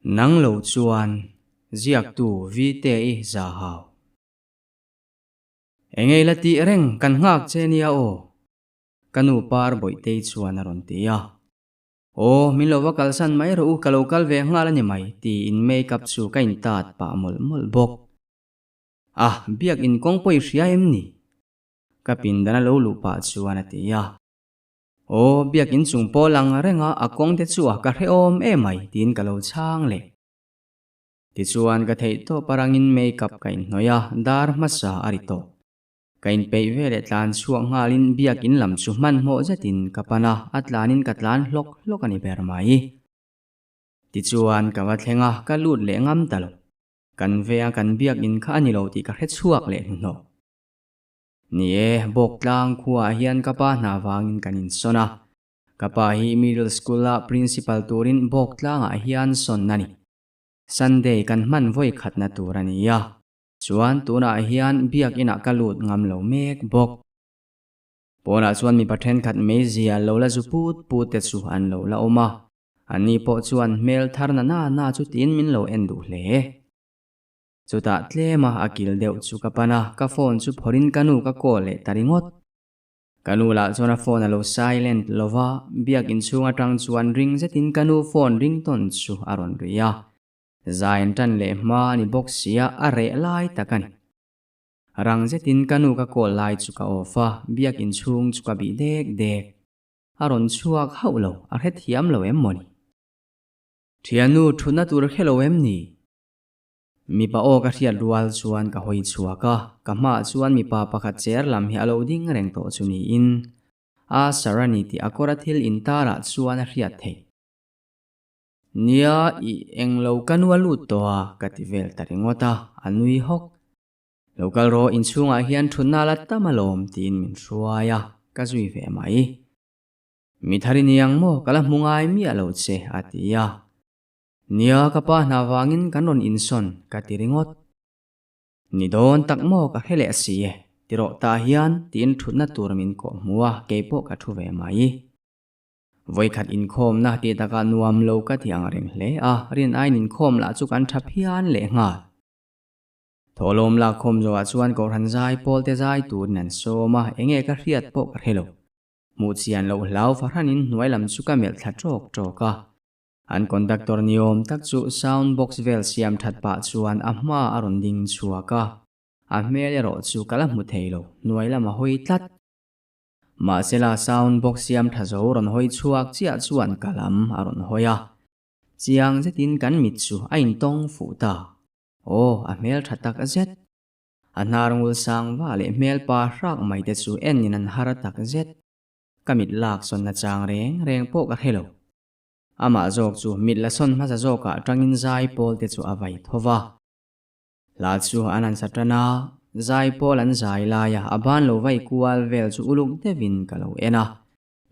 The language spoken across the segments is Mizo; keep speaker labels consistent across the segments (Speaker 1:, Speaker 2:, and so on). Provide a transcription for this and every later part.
Speaker 1: Nang lo chuan ziaktu Vite-i za hau. Engei la tih reng kan nghak che nia aw? Ka nu par Bawihtei chuan a rawn ti a. Aw, min lo va kalsan mai rawh u, ka lo kal ve nghal a ni mai, tiin make up chu ka intat pah mawlh mawlh bawk. A, biak in kawng pawh i hria em ni? Ka pindan a lo luh pah chuan a ti a. Aw, biak in chung pawh lang reng a, a kawng te chu a ka hrehawm emai, tiin ka lo chhang leh. Tichuan ka theih tawp arangin make up ka inhnawih a, dar hmasa a ri tawh. Ka inpeih ve leh tlan chhuak nghalin biak in lam chu hmanhmawh zetin ka pan a, a tlanin ka tlan hlawk hlawk a ni ber mai. Tichuan ka va thleng a, ka lut leh ngam ta lo. Kan ve a, kan biak in kha a ni lo tih ka hre chhuak leh hnuhnawh. Ni e, Bawktlang khuaah hian ka pa hna vangin kan insawn a. Ka pa hi Middle School-a Principal turin Bawktlangah hian sawn a ni. Sunday kan hman vawi khatna tur a ni a. Chuan tunah hian biakinah ka lut ngam lo mek bawk. Pawnah chuan mipa thenkhat meizia lo la zu put put te chu an lo la awm a. Anni pawh chuan hmel thar na na na chu tiin min lo en duh hle. Chutah tlema a kil deuh chu ka pan a, ka phone chu phawrhin ka nu ka call leh ta ringawt. Ka nu lah chuan a phone a lo silent lo va, biak inchhung atang chuan ring zetin ka nu phone ringtone chu a rawn ri a. Zain tan leh hma a ni bawk sia, a reh lai tak a ni. Rang zetin ka nu ka call lai chu ka off a, biak inchhung chu ka bih dek dek. A rawn chhuak hauh lo, a hrethiam lo em mawni? Thiannu thutna tur hre lo em ni? Mipa aw ka hriat rual chuan ka hawi chhuak a, ka hmaah chuan mipa pakhat cher lam hi a lo ding reng tawh chu niin a Sarani tih a kawra thil intarah chuan a hriat theih. Nia, i englo ka nu a lut tawh a, ka ti vel ta ringawt a, a nui hawk. Lo kal rawh, inchhungah hian thutna la tam alawm tiin min hruai a, ka zui ve mai. Mi thar i ni ang maw, ka la hmu ngai miah lo che, a ti a. Nia, ka pa hna vangin kan rawn insawn, ka ti ringawt. Ni dawn tak maw ka hre leh si e, ti rawh tah hian tiin thutna tur min kawh hmu a, keipawh ka thu ve mai. Vawikhat inkhawmna tih takah nuam lo ka ti ang reng hle a, rin aiin inkhawm lah chu kan tha phian leh nghal. Thawhlawm lakkhawm zawhah chuan Kohhran zai pawl te zai turin an sawm a, enge ka hriat pawh ka hre lo. Hmuh chian loh hlau fahranin hnuai lam chu ka melh thla tawk tawk a. An conductor ni awm tak chu sound box vel siam that pah chuan a hma a rawn ding chhuak a, a hmel erawh chu ka la hmu thei lo, hnuai lam a hawi tlat. Mahsela sound box siam tha zo rawn hawi chhuak chiah chuan ka lam a rawn hawi a, chiang zetin kan mit chu a intawng fuh ta. Aw, a hmel tha tak zet. A hnar ngul sang va leh hmel pa hrak mai te chu en in an har tak zet. Ka mit lak sawnna chang reng reng pawh ka hre lo. Amah zawk chu mit la sawn hmasa zawkah tangin zai pawl te chu a vai tho va. Hla chu an han sa tan a, zai pawl an zai lai a, a ban lo vai kual vel chu uluk deuhin ka lo en a.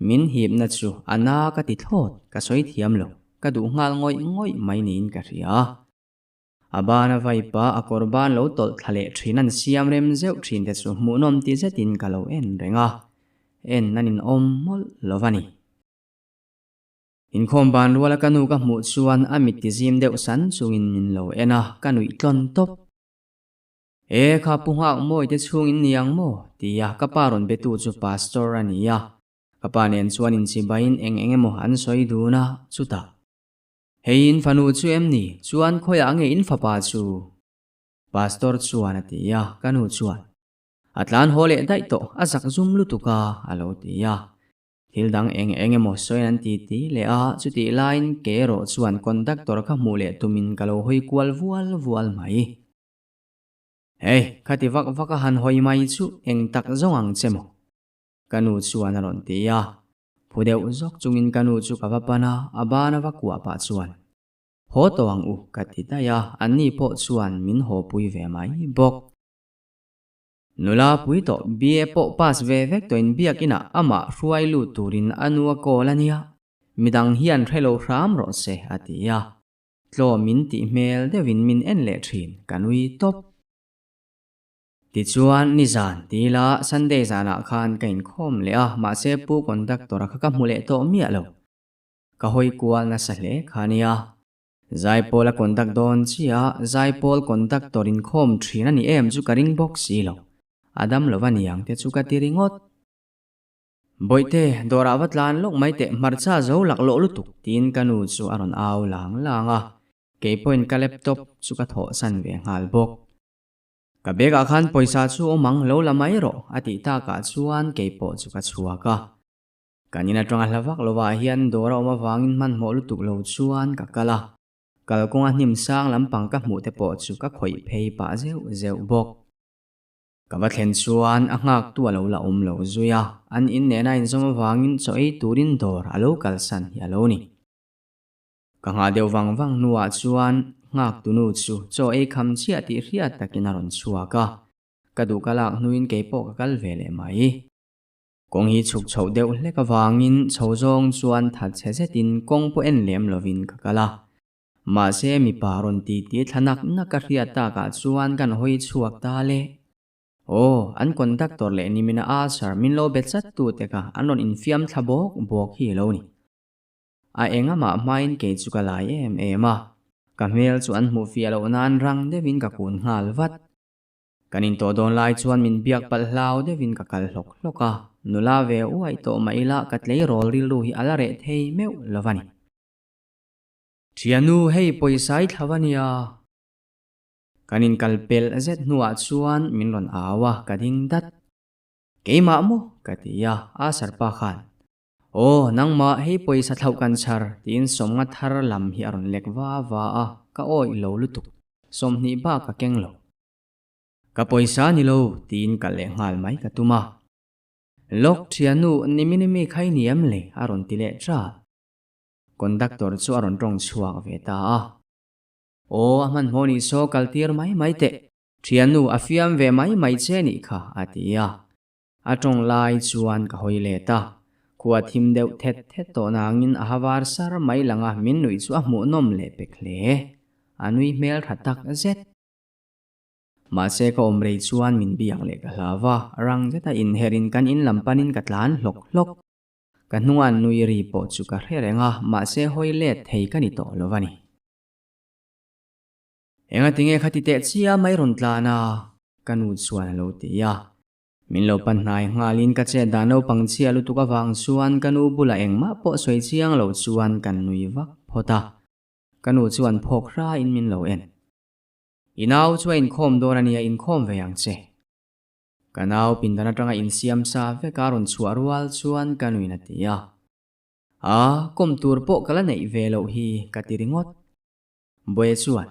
Speaker 1: Min hipna chu a na ka ti thlawt, ka sawi thiam lo, ka duh nghal ngawih ngawih mai niin ka hria. A ban a vai pa a kawr ban lo tawlh thla leh thin an siam rem zeuh thin te chu hmuhnawm ti zetin ka lo en reng a, en an inawm mawlh lo va ni. Inkhawm ban ruala ka nu ka hmuh chuan a mit ti zim deuh san chungin min lo en a, ka nuih tlawn tawp. E kha pu nghak mawi te chhung in ni ang maw? tia ka pa rawn be tu chu pastor a ni a, ka pa nen chuan inchibaiin eng eng emaw an sawi dun a, chutah. Hei in fanu chu em ni? Chuan khawiah nge in fapa chu? Pastor chuan a ti a, ka nu chuan, A tlan haw leh daih tawh, a zak zum lutuk a, a lo ti a. Thil dang eng eng emaw sawiin an ti ti leh a, chutih laiin ke erawh chuan conductor kha hmuh leh tumin ka lo hawi kual vual vual mai. Hei, khati vak vak a han hawi mai chu eng tak zawng ang che maw? Ka nu chuan a rawn ti a. Phu deuh zawk chungin ka nu chu ka va pan a, a ban a va kuah pah chuan, Haw tawh ang u, ka ti daih a, anni pawh chuan min haw pui ve mai bawk. Nula pui tawh BA pawh pass ve vek tawhin biakinah amah hruai lut turin a nu a call a nia, midang hian hre lo hram rawh se a ti a. Tlawm min tih hmel deuhin min en leh thin, ka nui tawp. Tichuan, nizan tila Sunday zanah khan ka inkhawm leh a, mahse pu conductor-a kha ka hmu leh tawh miah lo. Ka hawi kual nasa hle kha nia. Zaipawl a conduct dawn chiah a, zaipawl conductor inkhawm thin a ni em chu ka ring bawk si lo. A dam lo va niang te chu ka ti ringawt. Bawihte, dawrah va tlan lawk mai teh, hmarcha zo laklawh lutuk, tiin ka nu chu a rawn au lang lang a. Kei pawhin ka laptop chu ka thawhsan ve nghal bawk. Ka bag ah khan pawisa chu awm ang lo la mai rawh a tih takah chuan kei pawh chu ka chhuak a. Kan in atanga hla vak lovah hian dawr a awm avangin hmanhmawh lutuk lo chuan ka kal a. Kalkawnga hnim sang lampang ka hmuh te pawh chu ka khawih phei pah zeuh zeuh bawk. Ka va thlen chuan a nghaktu a lo la awm lo zui a, an in nena inzawm avangin chaw ei turin dawr a lo kalsan hi a lo ni. Ka nghah deuh vang vang hnuah chuan nghaktunu chu chaw ei kham chiah tih hriat takin a rawn chhuak a, ka duh ka lak hnuin kei pawh ka kal ve leh mai. Kawng hi chhuk chhoh deuh hlek avangin chho zawng chuan that chhe zetin kawng pawh en lem lovin ka kal a. Mahse mipa rawn ti ti thla nak nak ka hriat takah chuan kan hawi chhuak ta le. Aw, an conductor leh nimina usher min lo be chat tute kha an rawn infiam thla bawk bawk hi lo ni. A eng amah hmain kei chu ka lai em em a, ka hmel chu an hmuh fiah loh nan rang deuhin ka kun nghal vat. Kan intawh dawn lai chuan min biak palh hlau deuhin ka kal hlawk hlawk a, nula ve uaih tawh mah ila ka tleirawl rilru hi a la reh thei meuh lo va ni. Thianu, hei pawisa i thla va nia. Kan inkal pelh zet hnuah chuan min rawn au a, ka ding dat. Keimah maw? ka ti a, a sarpa khan. Aw, nangmah hei pawisa thlauh kan chhar, tiin sawmnga thar lam hi a rawn lek va va a, ka awih lo lutuk. 20 bak ka keng lo. Ka pawisa ni lo, tiin kal leh nghal mai ka tum a. Lawk thiannu, nimini mi kha i ni em le? a rawn ti leh trat. Conductor chu a rawn tawng chhuak ve ta a. Aw, a hmanhmawh nih saw kal tir mai mai teh. Thiannu, a fiam ve mai mai che nih kha, a ti a. A tawng lai chuan ka hawi let a, khua thim deuh thet thet tawh nangin a ha var sar mai lang a, min nuih chu a hmuhnawm leh pek hle. A nui hmel tha tak zet. Mahse ka awm rei chuan min biak leh ka hlau a, rang zeta inherhin kan in lam panin ka tlan hlawk hlawk. Ka hnunga nui ri pawh chu ka hre reng a, mahse hawi let thei ka ni tawh lo a ni. Engatinge khati teh chiam mai rawn tlan a? Ka nu chuan a lo ti a. Min lo pan hnai nghalin ka chet dah naupang chhia lutuk avang chuan ka nu bulah engmah pawh sawi chiang lo chuan kan nui vak phawt a. Ka nu chuan phawk hrain min lo en. I nau chu a inkhawm dawn a nia, inkhawm ve ang che. Ka nau pindan atanga insiam sa vek a rawn chhuah rual chuan ka nuin a ti a. A, kawm tur pawh ka la neih ve loh hi ka ti ringawt. Bawiha chuan.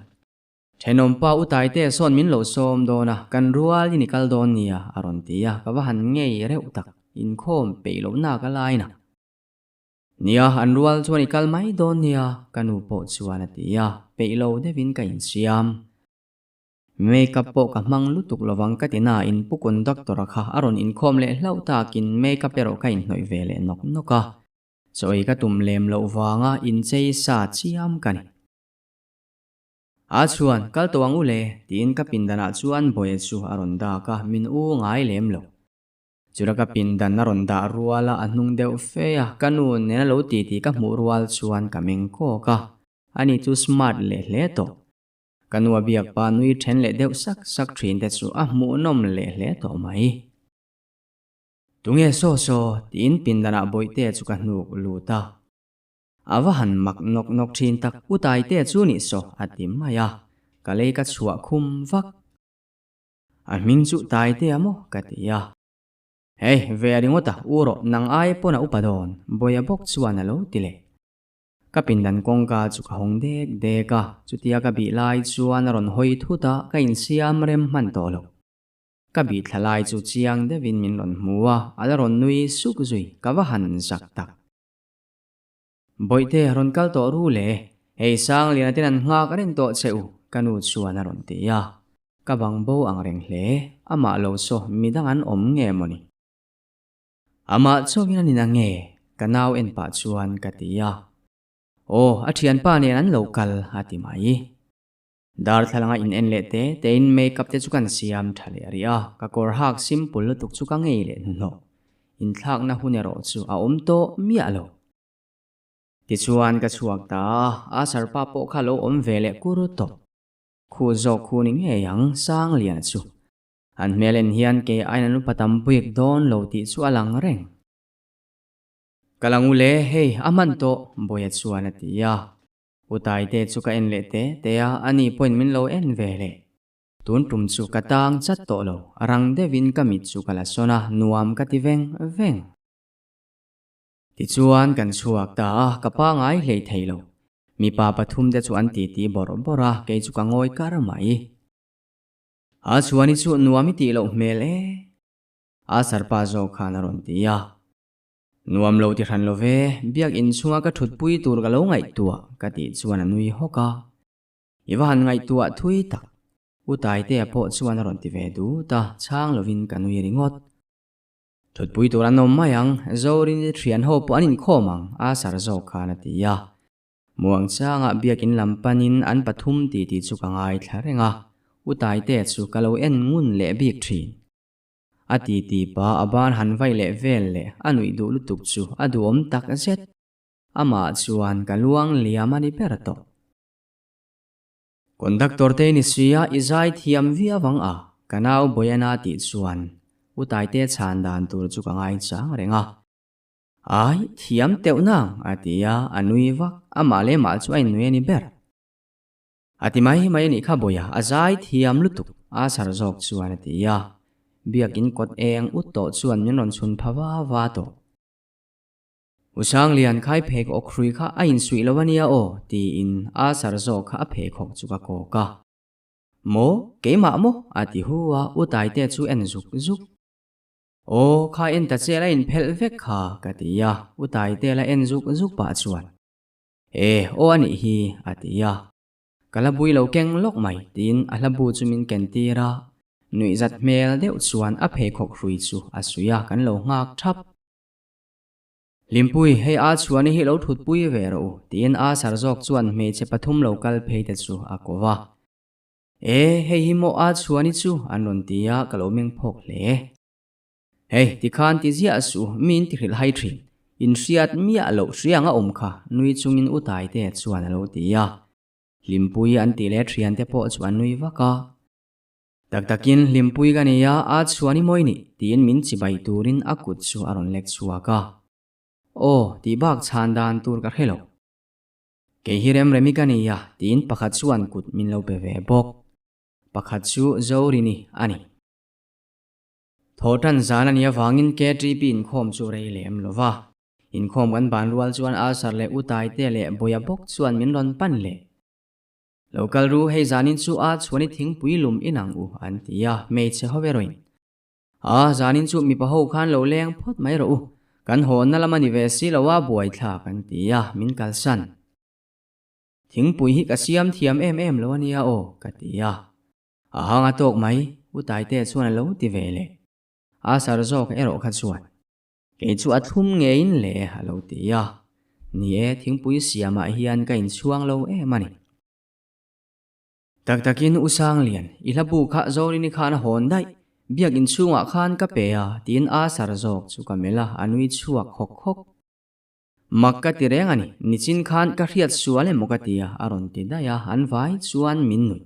Speaker 1: Thenawmpa u Taite sawn min lo sawm dawn a, kan rual in i kal dawn nia, a rawn ti a, ka va han ngei reuh tak, inkhawm peih loh nak a lain a. Nia, an rual chuan i kal mai dawn nia, ka nu pawh chuan a ti a, peih lo deuhin ka insiam. Makeup pawh ka hmang lutuk lovang ka ti nain pu conductor-a kha a rawn inkhawm leh hlauh takin makeup erawh ka inhnawih ve leh nawk nawk a, chaw ei ka tum lem loh vanga inchei sa chiam ka ni. A chuan, Kal tawh ang u le, tiin ka pindanah chuan Bawiha chu a rawn dak a, min u ngai lem lo. Chula ka pindan a rawn dah rual a, a hnung deuh fe a, ka nu nena lo ti tih ka hmuh rual chuan ka meng kawk a, ani chu smart leh hle tawh. Ka nu a biak pa nui then leh deuh sak sak thin te chu a hmuhnawm leh hle tawh mai. Tunge saw saw, tiin pindanah Bawihtea chu ka hnuk lut a. A va han mak nawk nawk thin tak, U Taite chu nih saw a ti mai a, ka lei ka chhuah khum vak. A hming chu Taitea maw ka ti a. Hei, ve a ringawt a, u rawh, nang ai pawn a upa dawn, Bawia bawk chuan a lo ti leh. Ka pindan kawngka chu ka hawng dek dek a, chutia ka bih lai chuan a rawn hawi thut a, ka insiam rem hman tawh lo. Ka bih thla lai chu chiang deuhin min rawn hmu a, a la rawn nui suk zui, ka va han zak tak. Bawihte, rawn kal tawh ru le. Hei Sangliana ten an nghak reng tawh che u, ka nu chuan a rawn ti a. Ka bang bo ang reng hle, amah lo saw midang an awm nge mawni? Amah chauhin a ni na nge? Ka nau en pah chuan ka ti a. Aw, a thianpa nen an lo kal, a ti mai. Darthlalanga in en leh te tein makeup te chu kan siam tha leh rih a, ka kawr hak simple lutuk chu ka ngei leh hnuhnawh. Inthlakna hun erawh chu a awm tawh miah lo. Tichuan ka chhuak ta a, Asher pa pawh kha lo awm ve leh kur tawp. Khu zawk khu ni ngei ang Sangliana chu. An hmel en hian kei aiin an upa tam bik dawn lo tih chu a lang reng. Ka la ngu le, hei a hman tawh, Bawia chuan a ti a. U Taite chu ka en leh te te a, ani pawhin min lo en ve leh. Tun tum chu ka tang chat tawh lo, rang deuhin ka mit chu ka la sawn a, nuam ka ti veng veng. Tichuan kan chhuak ta a, ka pangai hlei thei lo. Mipa pathum te chu an titi bawrh bawrh a, kei chu ka ngawi kar mai. A chuan i chu nuam i tih loh hmel e. A sarpa zawk khan a rawn ti a. Nuam lo ti hran lo ve, biak inchhunga ka thutpui tur ka lo ngaihtuah ka tih chuan a nui hawk a. I va han ngaihtuah thui tak. U Taitea pawh chuan a rawn ti ve dut a, chhang lovin ka nui ringawt. Thutpui tur an awm mai ang, Zorin i thian ho pawh an inkhawm ang, a sar zawk khan a ti a. Muangchangah biakin lam panin an pathum titi chu ka ngaithla reng a, U Taitea chu ka lo en ngun leh bik thin. A titi pa a ban han vai leh vel leh a nuih duh lutuk chu a duhawm tak zet. Amah chuan ka luang liam a ni ber tawh. Conductor te ni sia i zai thiam viau ang a, ka nau Boyana tih chuan U Taite chhan dan tur chu ka ngai chang reng a. Ai, thiam teuh nang, a ti a, a nui vak, amah leh mah chu a innui a ni ber. A ti mai mai a nih kha Boya, a zai thiam lutuk, a sar zawk chuan a ti a. Biakin kawt eng ut tawh chuan min rawn chhun pha va va tawh. U Sanglian khai phek awk hrui kha a insuih lo a nia aw, tiin a sar zawk kha a pheikhawk chu ka kawk a. Maw, keimah maw? a ti hu a, U Taite chu en zuk zuk. Aw, kha en ta che la inphelh vek kha, ka ti a, U Taite la en zuk zuk pah chuan. E, aw a nih hi, a ti a. Ka la bui lo keng lawk mai, tiin a hla bu chu min ken tir a. Nuihzat hmel deuh chuan a pheikhawk hrui chu a suih a, kan lo nghak thap. Hlimpui, hei a chhuani hi lo thutpui ve rawh u, tiin a sar zawk chuan hmeichhe pathum lo kal phei te chu a ko va. E, hei hi maw a chhuani chu? an rawn ti a, ka lo meng phawk hle. Hei, tikhan ti ziah suh, mi in ti hrilh hai thin. In hriat miah loh hriang a awm kha, nui chungin U Taite chuan a lo ti a. Hlimpui an tih leh thiante pawh chu an nui vak a. Tak takin hlimpui ka nei a, a chhuan i mawi nih, tiin min chibai turin a kut chu a rawn lek chhuak a. Aw, tih bak chhan dan tur ka hre lo. Kei hi Remremi ka nei a, tiin pakhat chuan kut min lo pe ve bawk. Pakhat chu Zorini a ni. Thawhtan zan a nih avangin KTP inkhawm chu rei lem lo va. Inkhawm kan ban rual chuan Alsar leh U Taite leh Bawia bawk chuan min rawn pan leh. Lo kal ru, hei zanin chu a chhuan i thingpui lum in ang u, an ti a, hmeichhe ho erawhin. A, zanin chu mipa ho khan lo leng phawt mai rawh u, kan hawnna lam a ni ve si lo a, buaithlak, an ti a, min kalsan. Thingpui hi ka siam thiam em em lo a nia aw, ka ti a. A hang a tawk mai, U Taite chuan a lo ti ve leh. A sar zawk erawh kha chuan. Kei chu a thlum ngeiin le, a lo ti a. Ni e, thingpui siamah hian ka inchhuang lo em a ni. Tak takin U Sanglian, i hla bu kha Zorini khan a hawn daih, biak inchhungah khan ka pe a, tiin a sar zawk chu ka melh a, a nui chhuak hawk hawk. Mak ka ti reng a ni, nichin khan ka hriat sual emaw ka ti a, a rawn ti daih a, an vai chuan min nuih.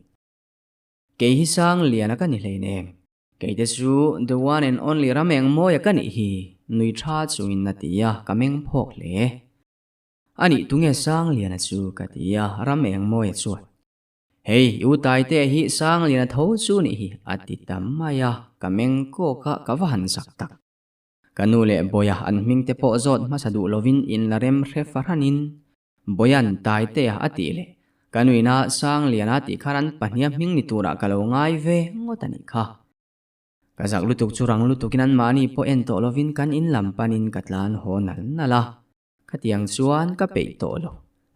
Speaker 1: Kei hi Sangliana ka ni hleinem, Kei te chu the one and only ram eng mawia ka nih hi, nui tha chungin a ti a, ka meng phawk hle. A nih tunge Sangliana chu ka ti a, ram eng mawia chuan, Hei, i u Taitea hi Sangliana tho chu nih hi, a ti ta mai a, ka meng kawk a, ka va han zak tak. Ka nu leh Bawia an hming te pawh zawt hmasa duh lovin in la rem hre fahranin Bawian Taitea a tih leh ka nuina Sangliana tih khan an pahniha hming ni turah ka lo ngai ve ngawt a nih kha. Ka zak lutuk chu rang lutukin an mahni pawh en tawh lovin kan in lam panin ka tlan haw nal nal a, khatiang chuan ka peih tawh lo,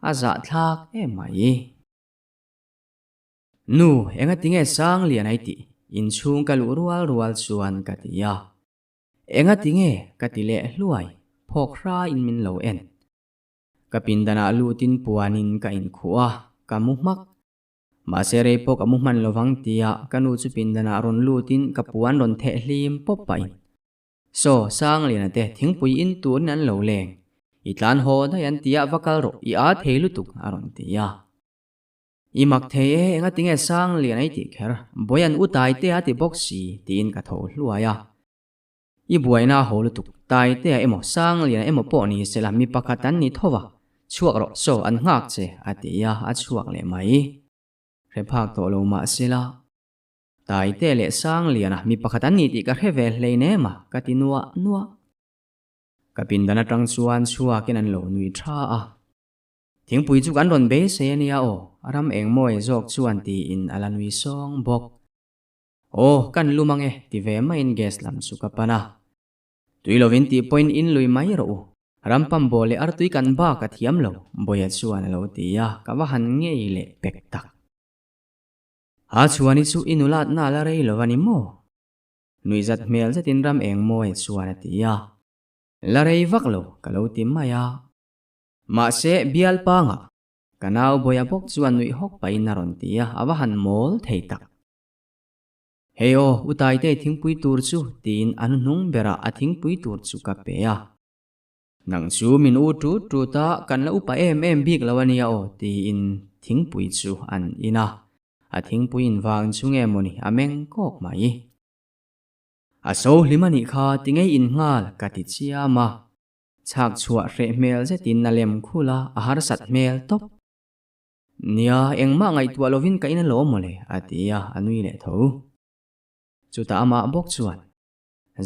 Speaker 1: a zahthlak em mai. Nu, engatinge Sangliana i tih? Inchhung ka luh rual rual chuan ka ti a. Engatinge? ka ti leh hluai, phawk hrain min lo en. Ka pindanah lutin puanin ka inkhuh a, ka mu hmak. Mahse rei pawh ka mu hman lovang tia ka nu chu pindanah rawn lutin ka puan rawn theh hlim pawp pahin, Saw, Sangliana te thingpui in turin an lo leng. I tlan haw daih an tia va kal rawh, i aa thei lutuk a rawn ti a. I mak thei e, engatinge Sanglian a i tih kher, Bawian u Taitea a ti bawk si tiin ka tho hluai a. I buaina a haw lutuk, Taitea emaw Sangliana emaw pawh ni sela mi pakhat an ni tho va, chhuak rawh saw an nghak che a ti a, a chhuak leh mai. Hre phak tawh lo mah sela. Taitea leh Sangliana mi pakhat an ni tih ka hre ve hleinem a, ka ti nuah nuah. Ka pindan atang chuan chhuakin an lo nui tha a. Thingpui chu kan rawn beisei a nia aw, ram eng mawi zawk chuan tiin a la nui sawng bawk. Aw, kan lum ang e, ti ve maiin gas lam chu ka pan a. Tui lovin tih pawhin in lui mai rawh u. Ram pambaw leh artui kan bak a thiam lo, Bawia chuan a lo ti a, ka va han ngei leh pek tak. Ha chhuani chu i nulatna a la rei lo a ni maw? Nuihzat hmel zetin ram eng mawi chuan a ti a. La rei vak lo, ka lo ti mai a. Mahse, bial pangah ka nau bawia bawk chuan nuih hawk pahin a rawn ti a, a va han mawl thei tak. Hei aw, u Taitei thingpui tur chu, tiin a hnuhnung berah a thingpui tur chu ka pe a. Nang chu min u tut tut a, kan la upa em em bik lo a nia aw, tiin thingpui chu an in a. A thingpui in vang chu nge mawni a meng kawk mai. A so hlim a nih kha ti ngei in nghal ka ti chiam a. Chhak chhuah hreh hmel zetin a lem khul a, a harsat hmel tawp. Nia, engmah ngaihtuah lovin ka in alawm mawle a ti a, a nui leh tho. Chutah amah bawk chuan,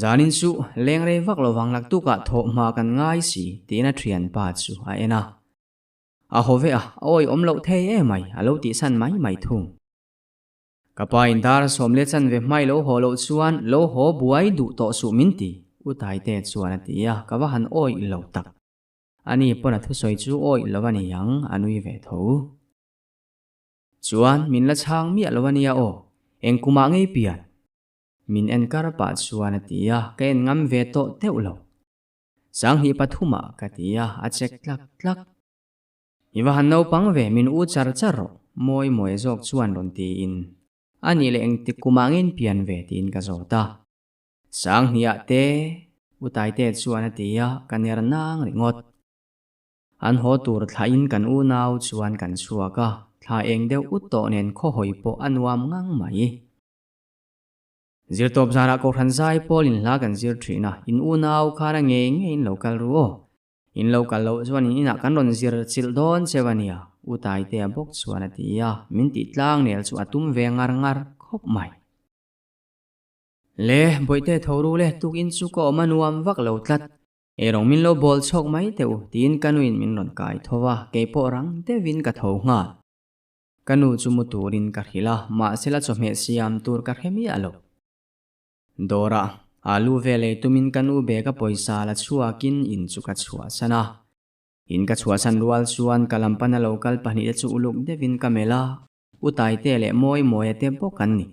Speaker 1: Zanin chu leng rei vak lovang laktukah thawh hma kan ngai si tiin a thianpa chu a en a. A haw ve a, a awi awm loh thei em mai, a lo tihsan mai mai thung. Ka pa in dar sawm leh chanve hmai lo haw loh chuan lo haw buai duh tawh suh min ti, U Taite chuan a ti a, ka va han awih lo tak. Ani pawn a thusawi chu awih lo a ni ang, a nui ve tho. Chuan min la chhang miah lo a nia aw, eng kumah ngei pian? Min en kar pah chuan a ti a, ka en ngam ve tawh deuh lo. Sanghnih pathumah ka ti a, a chek tlak tlak. I va han naupang ve, min u char char rawh, mawi mawi zawk chuan rawn tiin. A nih leh engtik kumah nge in pian ve tiin ka zawt a. Sanghnih-ah te, U Taite chuan a ti a, ka ner nang ringawt. An haw tur thlahin kan unau chuan kan chhuak a, thla eng deuh ut tawh nen khawhawi pawh a nuam ngang mai. Zirtawp zarah Kohhran zai pawl in hla kan zir thin a, in unau khan a ngei ngei in lo kal ru aw. In lo kal loh chuan in inah kan rawn zir chilh dawn cheu a nia, U Taitea bawk chuan a ti a, min tih tlang nel chu a tum ve ngar ngar khawp mai. Le, Bawihte tho ru le, tukin chu ka awm a nuam vak lo tlat. Erawng min lo bawl chhawk mai teh u, tiin ka nuin min rawn kai tho a, keipawh rang deuhin ka tho nghal. Ka nu chu mu turin ka hrilh a, mahsela chawhmeh siam tur ka hre miah lo. Dawrah alu ve lei tumin ka nu bag a pawisa la chhuakin in chu ka chhuahsan a. In ka chhuahsan rual chuan ka lam pana lo kal pahnihte chu uluk deuhin ka melh a, U Taite leh Mawi Mawia te bawk an ni.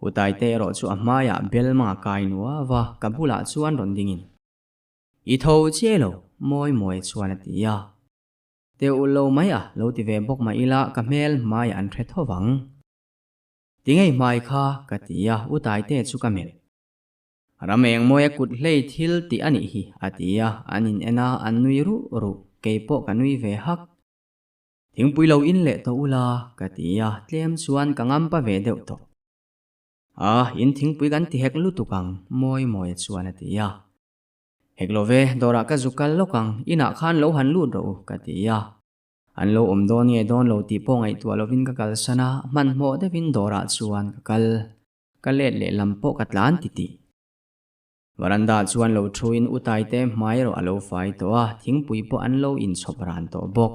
Speaker 1: U Taite erawh chu a hmaiah bel manga kai nuau a, ka bulah chuan rawn dingin, I tho chiai lo, Mawi Mawia chuan a ti a. Teuh lo mai a, lo ti ve bawk mah ila ka hmel hmai an hre tho vang. Ti ngei hmai kha ka ti a, U Taite chu ka melh. Ram eng mawi a kut hlei thil tih a nih hi a ti a, an in en a, an nui ruh ruh, kei pawh ka nui ve hak. Thingpui lo in leh tawh ula ka ti a, tlem chuan ka ngampa ve deuh tawh. A, in thingpui kan ti hek lutuk ang, mawi mawi chuan a ti a. Hek lo ve, dawrah ka zu kal lawk ang, inah khan lo han lut rawh u, ka ti a. An lo awm dawn nge dawn lo tih pawh ngaihtuah lovin ka kalsan a, hmanhmawh deuhin dawrah chuan ka kal. Ka let leh lam pawh ka tlan titih. Varanda chuan lo thuin U Taite hmai erawh a lo fai tawh a, thingpui pawh an lo inchhawp ran tawh bawk.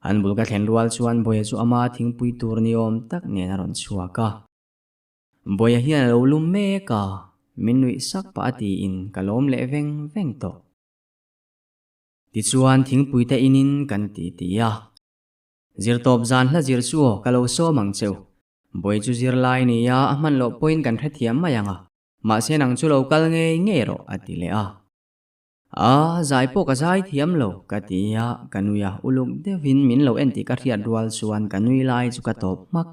Speaker 1: An bul ka thlen rual chuan Bawia chu ama thingpui tur ni awm tak nen a rawn chhuak a. Bawia hian a lo lum mek a, min nuih sak pah a tiin ka lawm leh veng veng tawh. Tichuan thingpui te inin kan ti ti a. Zirtawp zan hla zir chu aw ka lo sawm ang cheu. Bawi chu zirlai nia a hman loh pawhin kan hrethiam mai ang a, mahse nang chu lo kal ngei ngei rawh a ti leh a. A, zai pawh ka zai thiam lo ka ti a, ka nui a, uluk deuhin min lo en tih ka hriat rual chuan ka nui lai chu ka tawp hmak.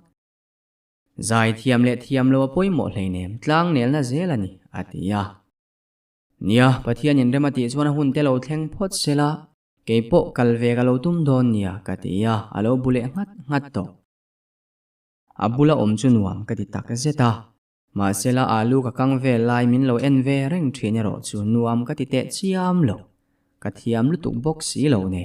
Speaker 1: Zai thiam leh thiam lo a pawimawh hleinem, tlang nelna zel a ni, a ti a. Nia, Pathian in rem a tih chuan a hun te lo thleng phawt se la, kei pawh kal ve ka lo tum dawn nia ka ti a, a lo bu leh nghat nghat tawh. A bula awm chu nuam ka ti tak zet a, mahsela alu ka kang vel lai min lo en ve reng thin erawh chu nuam ka ti teh chiam lo, ka thiam lutuk bawk si lo ne.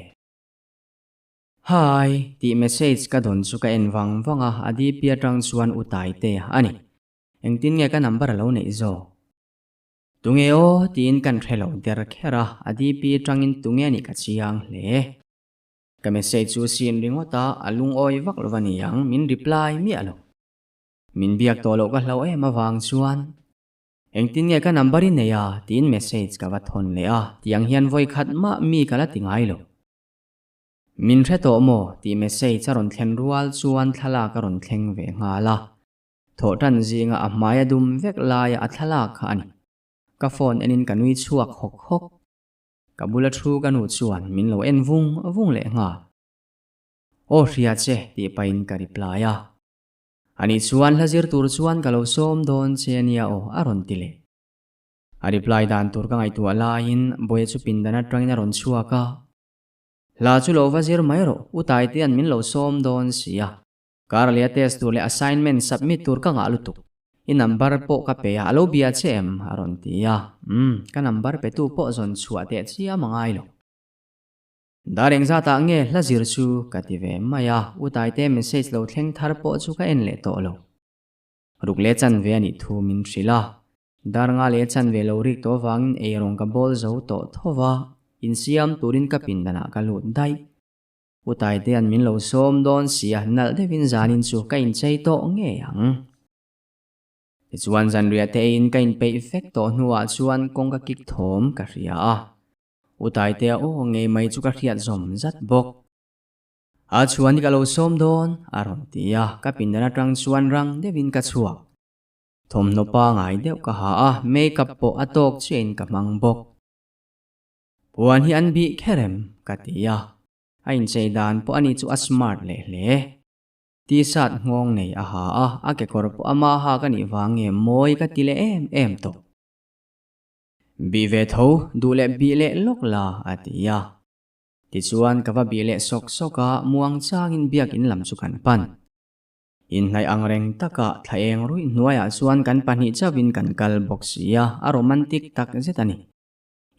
Speaker 1: Hi! tih message ka dawn chu ka en vang vang a, a DP atang chuan u Taitea a ni. Engtin nge ka number a lo neih zawk? Tunge aw? tiin kan hre lo der kher a, a DP atangin tunge a nih ka chiang hle. Ka message chu sin ringawt a, a lungawi vak lo va ni ang, min reply miah lo. Min biak tawh loh ka hlauh em avang chuan, Engtin nge ka number i nei a? tiin message ka va thawn leh a, tiang hian vawi khat mah mi ka la ti ngai lo. Min hre tawh maw? tih message a rawn thlen rual chuan thlalak a rawn thleng ve nghal a. Thawhtan zinga a hmai a dum vek laia a thlalak kha a ni. Ka phone enin ka nui chhuak hawk hawk. Ka bula thu ka nu chuan min lo en vung vung leh nghal. Aw hria che tih pahin ka reply a. Ani chuan hla zir tur chuan ka lo sawm dawn che ania aw a rawn ti leh. A reply dan tur ka ngaihtuah laiin Bawia chu pindan atangin a rawn chhuak a. Hla chu lo va zir mai rawh, U Taitea'n min lo sawm dawn sia. Karleh a test tur leh assignment submit tur ka ngah lutuk. I number pawh ka pe a, a lo bia che em? a rawn ti a. Umm, ka number petu pawh zawn chhuah teh chiam a ngai lo. Dar engzatah nge hla zir chu ka ti ve mai a, U Taite message lo thleng thar pawh chu ka en leh tawh lo. Ruk leh chanve a nih thu min hrilh a. Dar nga leh chanve lo rik tawh avangin eirawng ka bawl zo tawh tho va, insiam turin ka pindanah ka lut daih. U Taitea'n min lo sawm dawn sia, nalh deuhin zanin chu ka inchei tawh ngei ang. Tichuan zanriah te eiin ka inpeih vek tawh hnuah chuan kawngka kik thawm ka hria a. U Taitea aw ngei mai chu ka hriat zawm zat bawk. A chhuan hi ka lo sawm dawn, a rawn ti a, ka pindan atang chuan rang deuhin ka chhuak. Thawmhnaw pangai deuh ka ha a, makeup pawh a tawk chiahin ka hmang bawk. Puan hi an bih kher em? ka ti a, a inchei dan pawh ani chu a smart leh hle. T-shirt nghawng nei a ha a, a kekawr pawh ama hak a nih vang nge mawi ka ti leh em em tawh. Bih ve tho, duh leh bih leh lawk la, a ti a. Tichuan ka va bih leh sawk sawk a, muang changin biakin lam chu kan pan. Inhnaih ang reng takah thla eng ruih hnuaiah chuan kan pahnih chauhin kan kal bawk si a, a romantic tak zet a ni.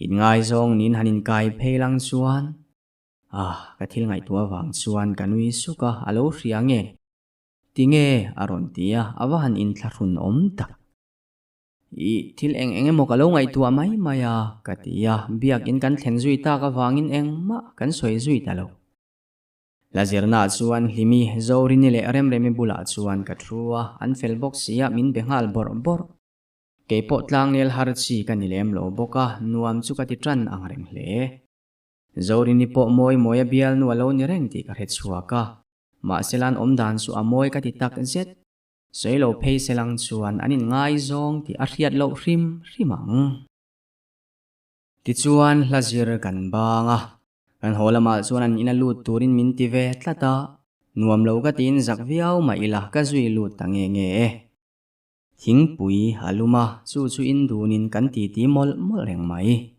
Speaker 1: Inngaizawng niin han inkai phei lang chuan, Ah, ka thil ngaihtuah avang chuan ka nui suk a, a lo hria nge? Tinge? a rawn ti a, a va han inthlahrun awm tak. Ih, thil eng eng emaw ka lo ngaihtuah mai mai a, ka ti a, biakin kan thlen zui tak avangin engmah kan sawi zui ta lo. La zirnaah chuan Hlimi, Zorini leh Remremi bulah chuan ka thu a, an fel bawk sia min be nghal bawrh bawrh. Kei pawh tlangnel har chi ka ni lem lo bawk a, nuam chu ka ti tan ang reng hle. Zorini pawh mawi mawi a bialnu a lo ni reng tih ka hre chhuak a, mahse lan awm dan chu a mawi ka ti tak zet. Sawi lo phei se lang chuan an inngaizawng tih a hriat loh hrim hrim ang. Tichuan hla zir kan bang a, kan haw lamah chuan an ina lut turin min ti ve tlat a, nuam lo ka tiin zak viau mah ila ka zui lut ta nge nge e. Thingpui a lum a, chu chu in dunin kan titi mawlh mawlh reng mai.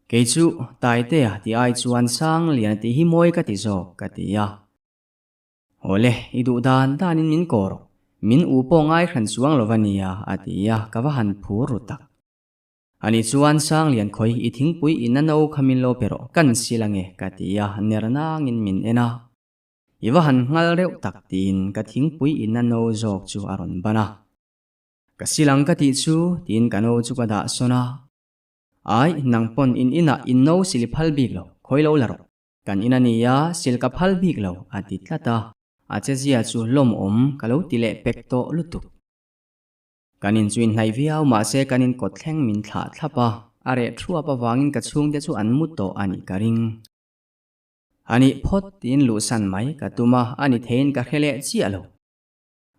Speaker 1: Kei chu Taitea tih ai chuan Sangliana tih hi mawi ka ti zawk ka ti a. Awle, i duh dan danin min kawh rawh, min u pawh ngai hran chuang lo va nia a ti a, ka va han phur ru tak. Ani chuan Sanglian khawi i thingpui in a no kha min lo pe rawh, kan sil ange ka ti a, ner nangin min en a. I va han nghal reuh tak tiin ka thingpui in a no zawk chu a rawn ban a. Ka sil ang ka tih chu tiin ka no chu ka dah sawn a. Ai, nang pawn in inah in no sil i phal bik lo, khawi lo la rawh. Kan in a nia, sil ka phal bik lo, a ti tlat a. A chezia chu lawmawm ka lo ti leh pek tawh lutuk. Kan in chu inhnaih viau mahse kan in kawt thleng min thlah thlap a, a reh thuap avangin ka chhungte chu an mu tawh a nih ka ring. A nih phawt tiin luhsan mai ka tum a, a ni theiin ka hre leh chiah lo.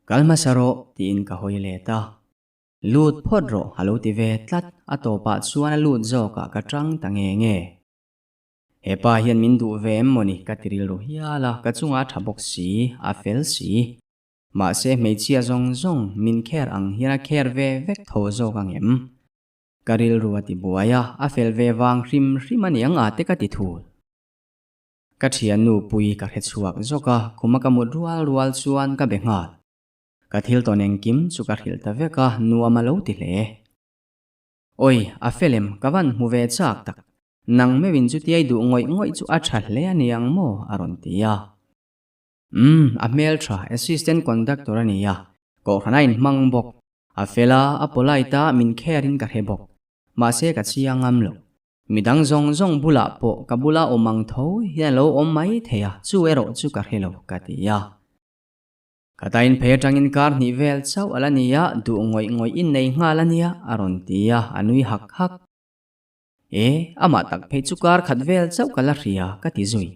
Speaker 1: Kal hmasa rawh tiin ka hawi let a. Lut phawt rawh a lo ti ve tlat, a tawpah chuan a lut zawkah ka tang ta nge nge. He pa hian min duh ve em mawni ka ti rilru hial a, ka chungah a tha bawk si, a fel si. Mahse hmeichhia zawng zawng min care ang hian a care ve vek tho zawk ang em? Ka rilru a ti buai a, a fel ve vang hrim hrim a niang a te ka ti thul. Ka thiannu pui ka hre chhuak zawk a, khuma ka mut rual rual chuan ka be nghal. Ka thil tawn engkim chu ka hrilh ta vek a, nuam a lo ti hle. Awi, a fel em, ka van hmu ve chak tak. Nang meuhin chutiai duh ngawih ngawih chu a tha hle a niang maw? a rawn ti a. Umm, a hmeltha, assistant conductor a ni a, kohhran a inhmang bawk. A fel a, a polite a, min care in ka hre bawk. Mahse ka chiang ngam lo. Midang zawng zawng bulah pawh ka bula awm ang tho hian a lo awm mai thei a, chu erawh chu ka hre lo, ka ti a. Ka ta inphei atangin kar hnih vel chauh a la ni a, duh ngawih ngawih in nei nghal a nia, a rawn ti a, a nui hak hak. E, amah tak phei chu kar khat vel chauh ka la hria, ka ti zui.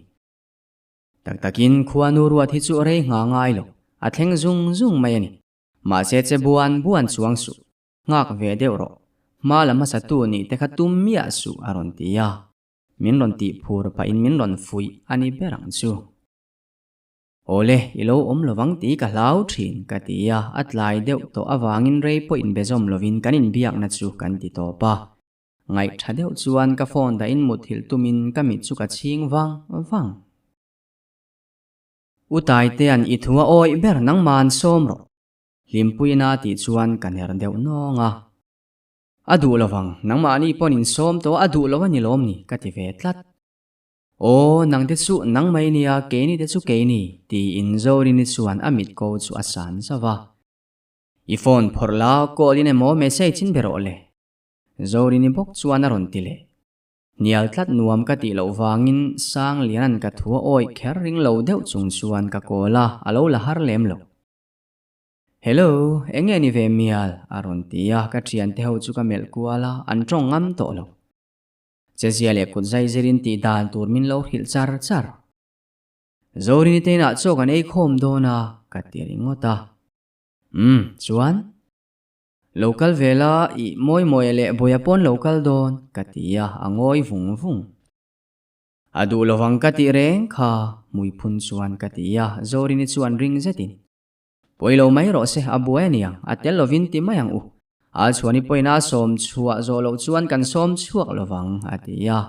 Speaker 1: Tak takin khuanu ruat hi chu rei ngha ngai lo, a thleng zung zung mai a ni. Mahse che buan buan chuang suh, nghak ve deuh rawh, hma la hmasa tu nih te kha tum miah suh a rawn ti a, min rawn tih phur pahin min rawn fuih a ni ber ang chu. Awle, i lo awm lovang tih ka hlau thin ka ti a, a tlai deuh tawh avangin rei pawh inbezawm lovin kan inbiakna chu kan ti tawp a. Ngaih tha deuh chuan ka phone dahin muthilh tumin ka mit chu ka chhing vang vang. U Taitea'n i thu a awih ber nangma'n sawm rawh. Hlimpuiin a tih chuan ka ner deuh nawng a. A duh lovang, nangmahni pawn in sawm tawh a duh lo a ni lawm ni ka ti ve tlat. Aw, nangte chu nang mai nia keini te chu keini tiin Zorini chuan a mit ko chu a san zauh a. I phone phawrh la call in emaw message in be rawh le. Zorini bawk chuan a rawn ti leh. Hnial tlat nuam ka tih loh vangin Sangliana'n ka thu a awih kher ring lo deuh chung chuan ka call a, a lo la har lem lo. Hello, eng nge ni ve mial? a rawn ti a, ka thiante ho chu ka melh kual a, an tawng ngam tawh lo. Chezia leh kut zai zirin tih dan tur min lo hrilh char char. Zorini te inah chaw kan ei khawm dawn a, ka ti ringawt a. Umm, chuan? Lo kal ve la, i mawi mawia leh bawia pawn lo kal dawn, ka ti a, a ngawi vung vung. A duh lovang ka tih reng kha, hmuiphun chuan ka ti a, Zorini chuan ring zetin. Pawi lo mai rawh se, a buai a niang, a tel lovin ti mai ang u. A chhuani pawina a sawm chhuah zawh loh chuan kan sawm chhuak lovang, a ti a,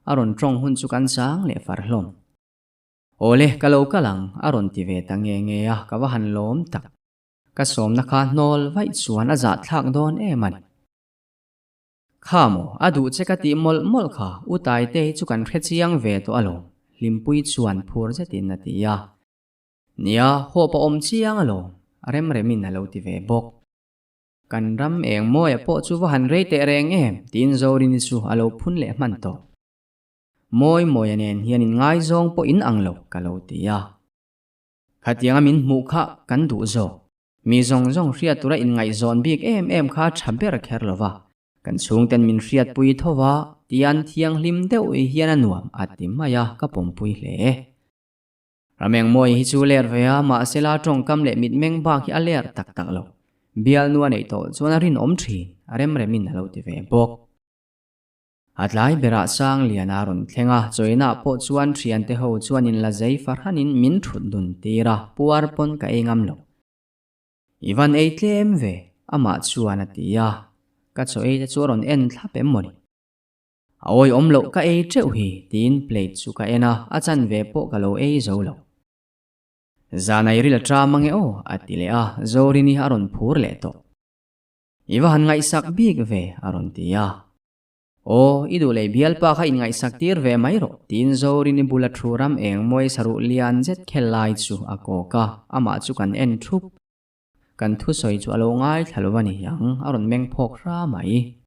Speaker 1: a rawn tawng hun chu kan chang leh far hlawm. Awle, ka lo kal ang, a rawn ti ve ta nge nge a, ka va han lawm tak. Ka sawmna kha hnawl vaih chuan a zahthlak dawn em a ni. Kha maw, a duh che ka tih mawlh mawlh kha, U Taite hi chu kan hre chiang ve tawh alawm, Hlimpuii chuan phur zetin a ti a. Nia, hawp a awm chiang alawm, Remremin a lo ti ve bawk. Kan ram eng mawia pawh chu va han rei teh reng em, tiin Zorini chu a lo phun leh hman tawh. Mawi mawia nen hian inngaizawng pawh in ang lo, ka lo ti a. Khatianga min hmuh kha kan duh zawk. Mi zawng zawng hriat tura inngaihzawn bik em em kha tha ber kher lo va, kan chhungten min hriatpui tho va, tian thianghlim deuh hian a nuam a ti mai a, ka pawmpui hle. Ramengmawi hi chu ler ve a, mahsela tawngkam leh mitmeng bak hi a ler tak tak lo. Bialnu a neih tawh chuan a rinawm thin, a remremin a lo ti ve bawk. A tlai berah Sangliana rawn thleng a, Chawinah pawh chuan thiante ho chuan in la zei fahranin min thut dun tir a, puar pawn ka ei ngam lo. I van ei tlem ve, amah chuan a ti a, ka chaw ei te chu a rawn en thlap em mawni. A awihawm loh ka ei teuh hi, tiin plate chu ka en a, a chanve pawh ka lo ei zo lo. Zanai ril a ṭam ange aw, a ti leh a, Zorini a rawn phur leh tawh. I va han ngaihsak bik ve, a rawn ti a. Aw, i duh leh bialpa kha inngaihsak tir ve mai rawh, tiin Zorini bula thu ram eng mawi saruh lian zet khel lai chu a kawk a, amah chu kan en thup. Kan thusawi chu a lo ngaithla lo a ni ang, a rawn meng phawk hra mai.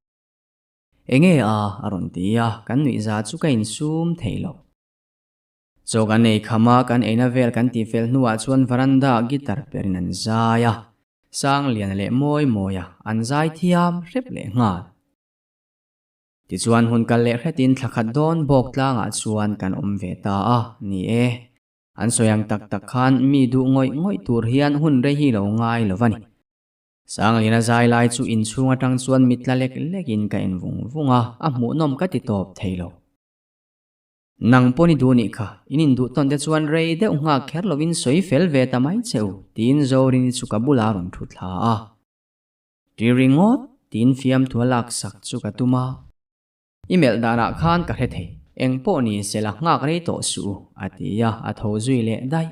Speaker 1: Enge a? a rawn ti a, kan nuihza chu ka insum thei lo. Chaw kan ei kham a, kan eina vel kan tih fel hnuah chuan veranda ah guitar perin an zai a, Sangliana leh Mawi Mawia an zai thiam hrep leh nghal. Tichuan hun kal leh hretin thla khat dawn bawk tlangah chuan kan awm ve ta a, ni e. An sawi ang tak tak khan mi duh ngawih ngawih tur hian hun rei hi lo ngai lo va ni. Sangliana zai lai chu inchhung atang chuan mitla lek lekin ka en vung vung a, a hmuhnawm ka ti tawp thei lo. Nang pawh ni duh nih kha, in induh tawn te chuan rei deuh nghak kher lovin sawi fel ve ta mai che u, tiin Zorini chu ka bulah a rawn thu thla a. Ti ringawt! Tiin fiamthua laksak chu ka tum a. I melh danah khan ka hre thei, eng pawh ni se la nghak rei tawh suh u, a ti a, a tho zui leh daih.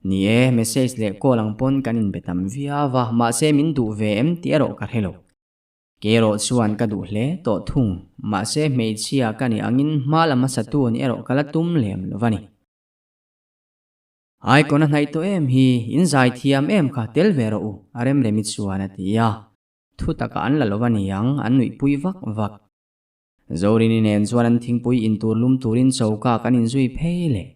Speaker 1: Ni e, message leh call ang pawn kan inbe tam viau a, mahse min duh ve em tih erawh ka hre lo. Kei erawh chuan ka duh hle tawh thung, mahse hmeichhia ka nih angin hma la hmasa tu nih erawh ka la tum lem lo va ni. Icon a hnaih tawh em hi, in zai thiam em kha tel ve rawh u, a remremi chuan a ti a. Thu takah an la lo va niang, an nuihpui vak vak. Zorini nen chuan an thingpui intur lum turin choka kan inzui phei leh.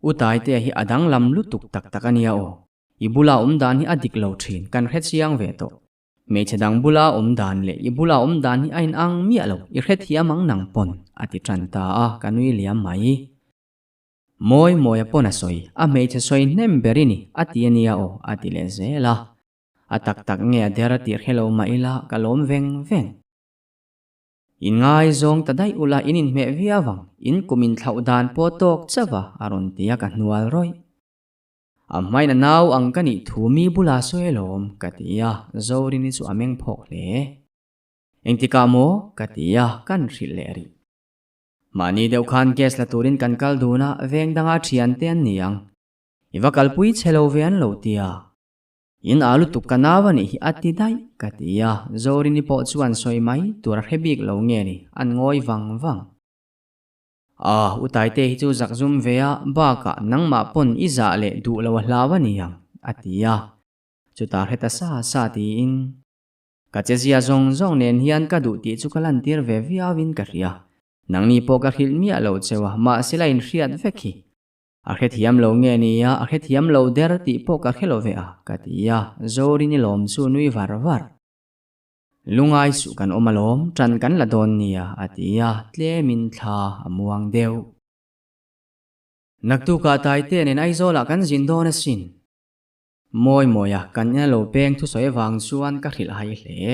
Speaker 1: U Taitea hi a danglam lutuk tak tak a nia aw. I bula awm dan hi a dik lo thin, kan hre chiang ve tawh. Hmeichhe dang bula awm dan leh i bula awm dan hi a inang miah lo, i hrethiam ang nang pawn, a ti tan ta a, ka nui liam mai. Mawi Mawia pawn a sawi, a hmeichhe sawi hnem ber i ni, a ti a nia aw, a ti leh zel a. A tak tak nge a der a tih hre lo mah ila, ka lawm veng veng. In ngaizawng ta daih ula in inhmeh viau ang, in kum inthlauh dan pawh tawk chauh a, a rawn ti a ka hnual rawih. A hmain a nau ang ka nih thu mi bula sawi alawm, ka ti a, Zorini chu a meng phawk hle. Engtikah maw? ka ti a, kan hrilh leh rih. Mahni deuh khan gas la turin kan kal dun a, veng danga thiante an ni ang. I va kalpui chhe lo ve an lo ti a. In a lutuk ka nau a nih hi a ti daih, ka ti a, Zorini pawh chuan sawi mai tur a hre bik lo nge ni, an ngawi vang vang. A, u Taite hi chu zak zum ve a, bakah nangmah pawn i zah leh duh lo a hlau a ni ang, a ti a. Chutah hre ta sa sa tiin, Ka chezia zawng zawng nen hian ka duh tih chu ka lantir ve viauin ka hria. Nangni pawh ka hrilh miah lo cheu a, mahse la inhriat vek hi. A hrethiam lo nge nia, a hrethiam lo der tih pawh ka hre lo ve a, ka ti a, Zorini lawm chu nui var var. Lungai suh kan awm alawm, ṭan kan la dawn nia, a ti a, tlemin thla a muang deuh. Naktukah Taite nen Aizawlah kan zin dawn asin. Mawi mawia kan ina lo peng thusawi avang chuan ka hrilh hai hle.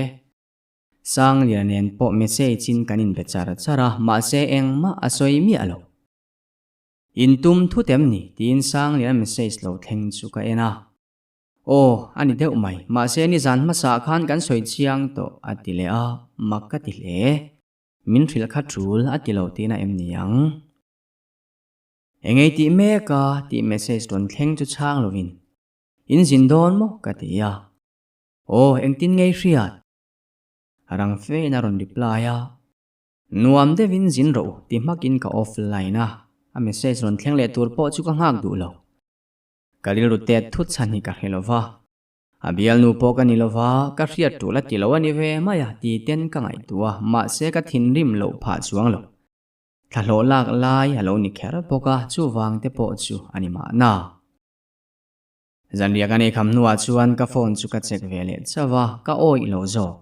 Speaker 1: Sangliana nen pawh message in kan inbe char char a, mahse engmah a sawi miah lo. In tum thut em ni? tiin Sangliana message lo thleng chu ka en a. Aw, a ni deuh mai, mahse nizan hmasaah khan kan sawi chiang tawh, a ti leh a, mak ka ti hle. Min hrilh kha tul a ti lo tihna em ni ang? Engei tih mek a? tih message rawn thleng chu chhang lovin, In zin dawn maw? ka ti a. Aw, engtin ngei hriat? Rang fein a rawn reply a. Nuam deuhin zin rawh u ti hmakin ka off line a, a message rawn thleng leh tur pawh chu ka nghak duh lo. Ka rilru tet thut chhan hi ka hre lo va, a bialnu pawh ka ni lo va, ka hriat tul a ti lo a ni ve mai a ti ten ka ngaihtuah a, mahse ka thinrim loh phah chuang lo. Thlahlawh lak lai a lo ni kher bawk a, chuvang te pawh chu a ni mahna. Zanriah ka nei kham hnuah chuan ka phone chu ka check ve leh chauh a, ka awih lo zawk.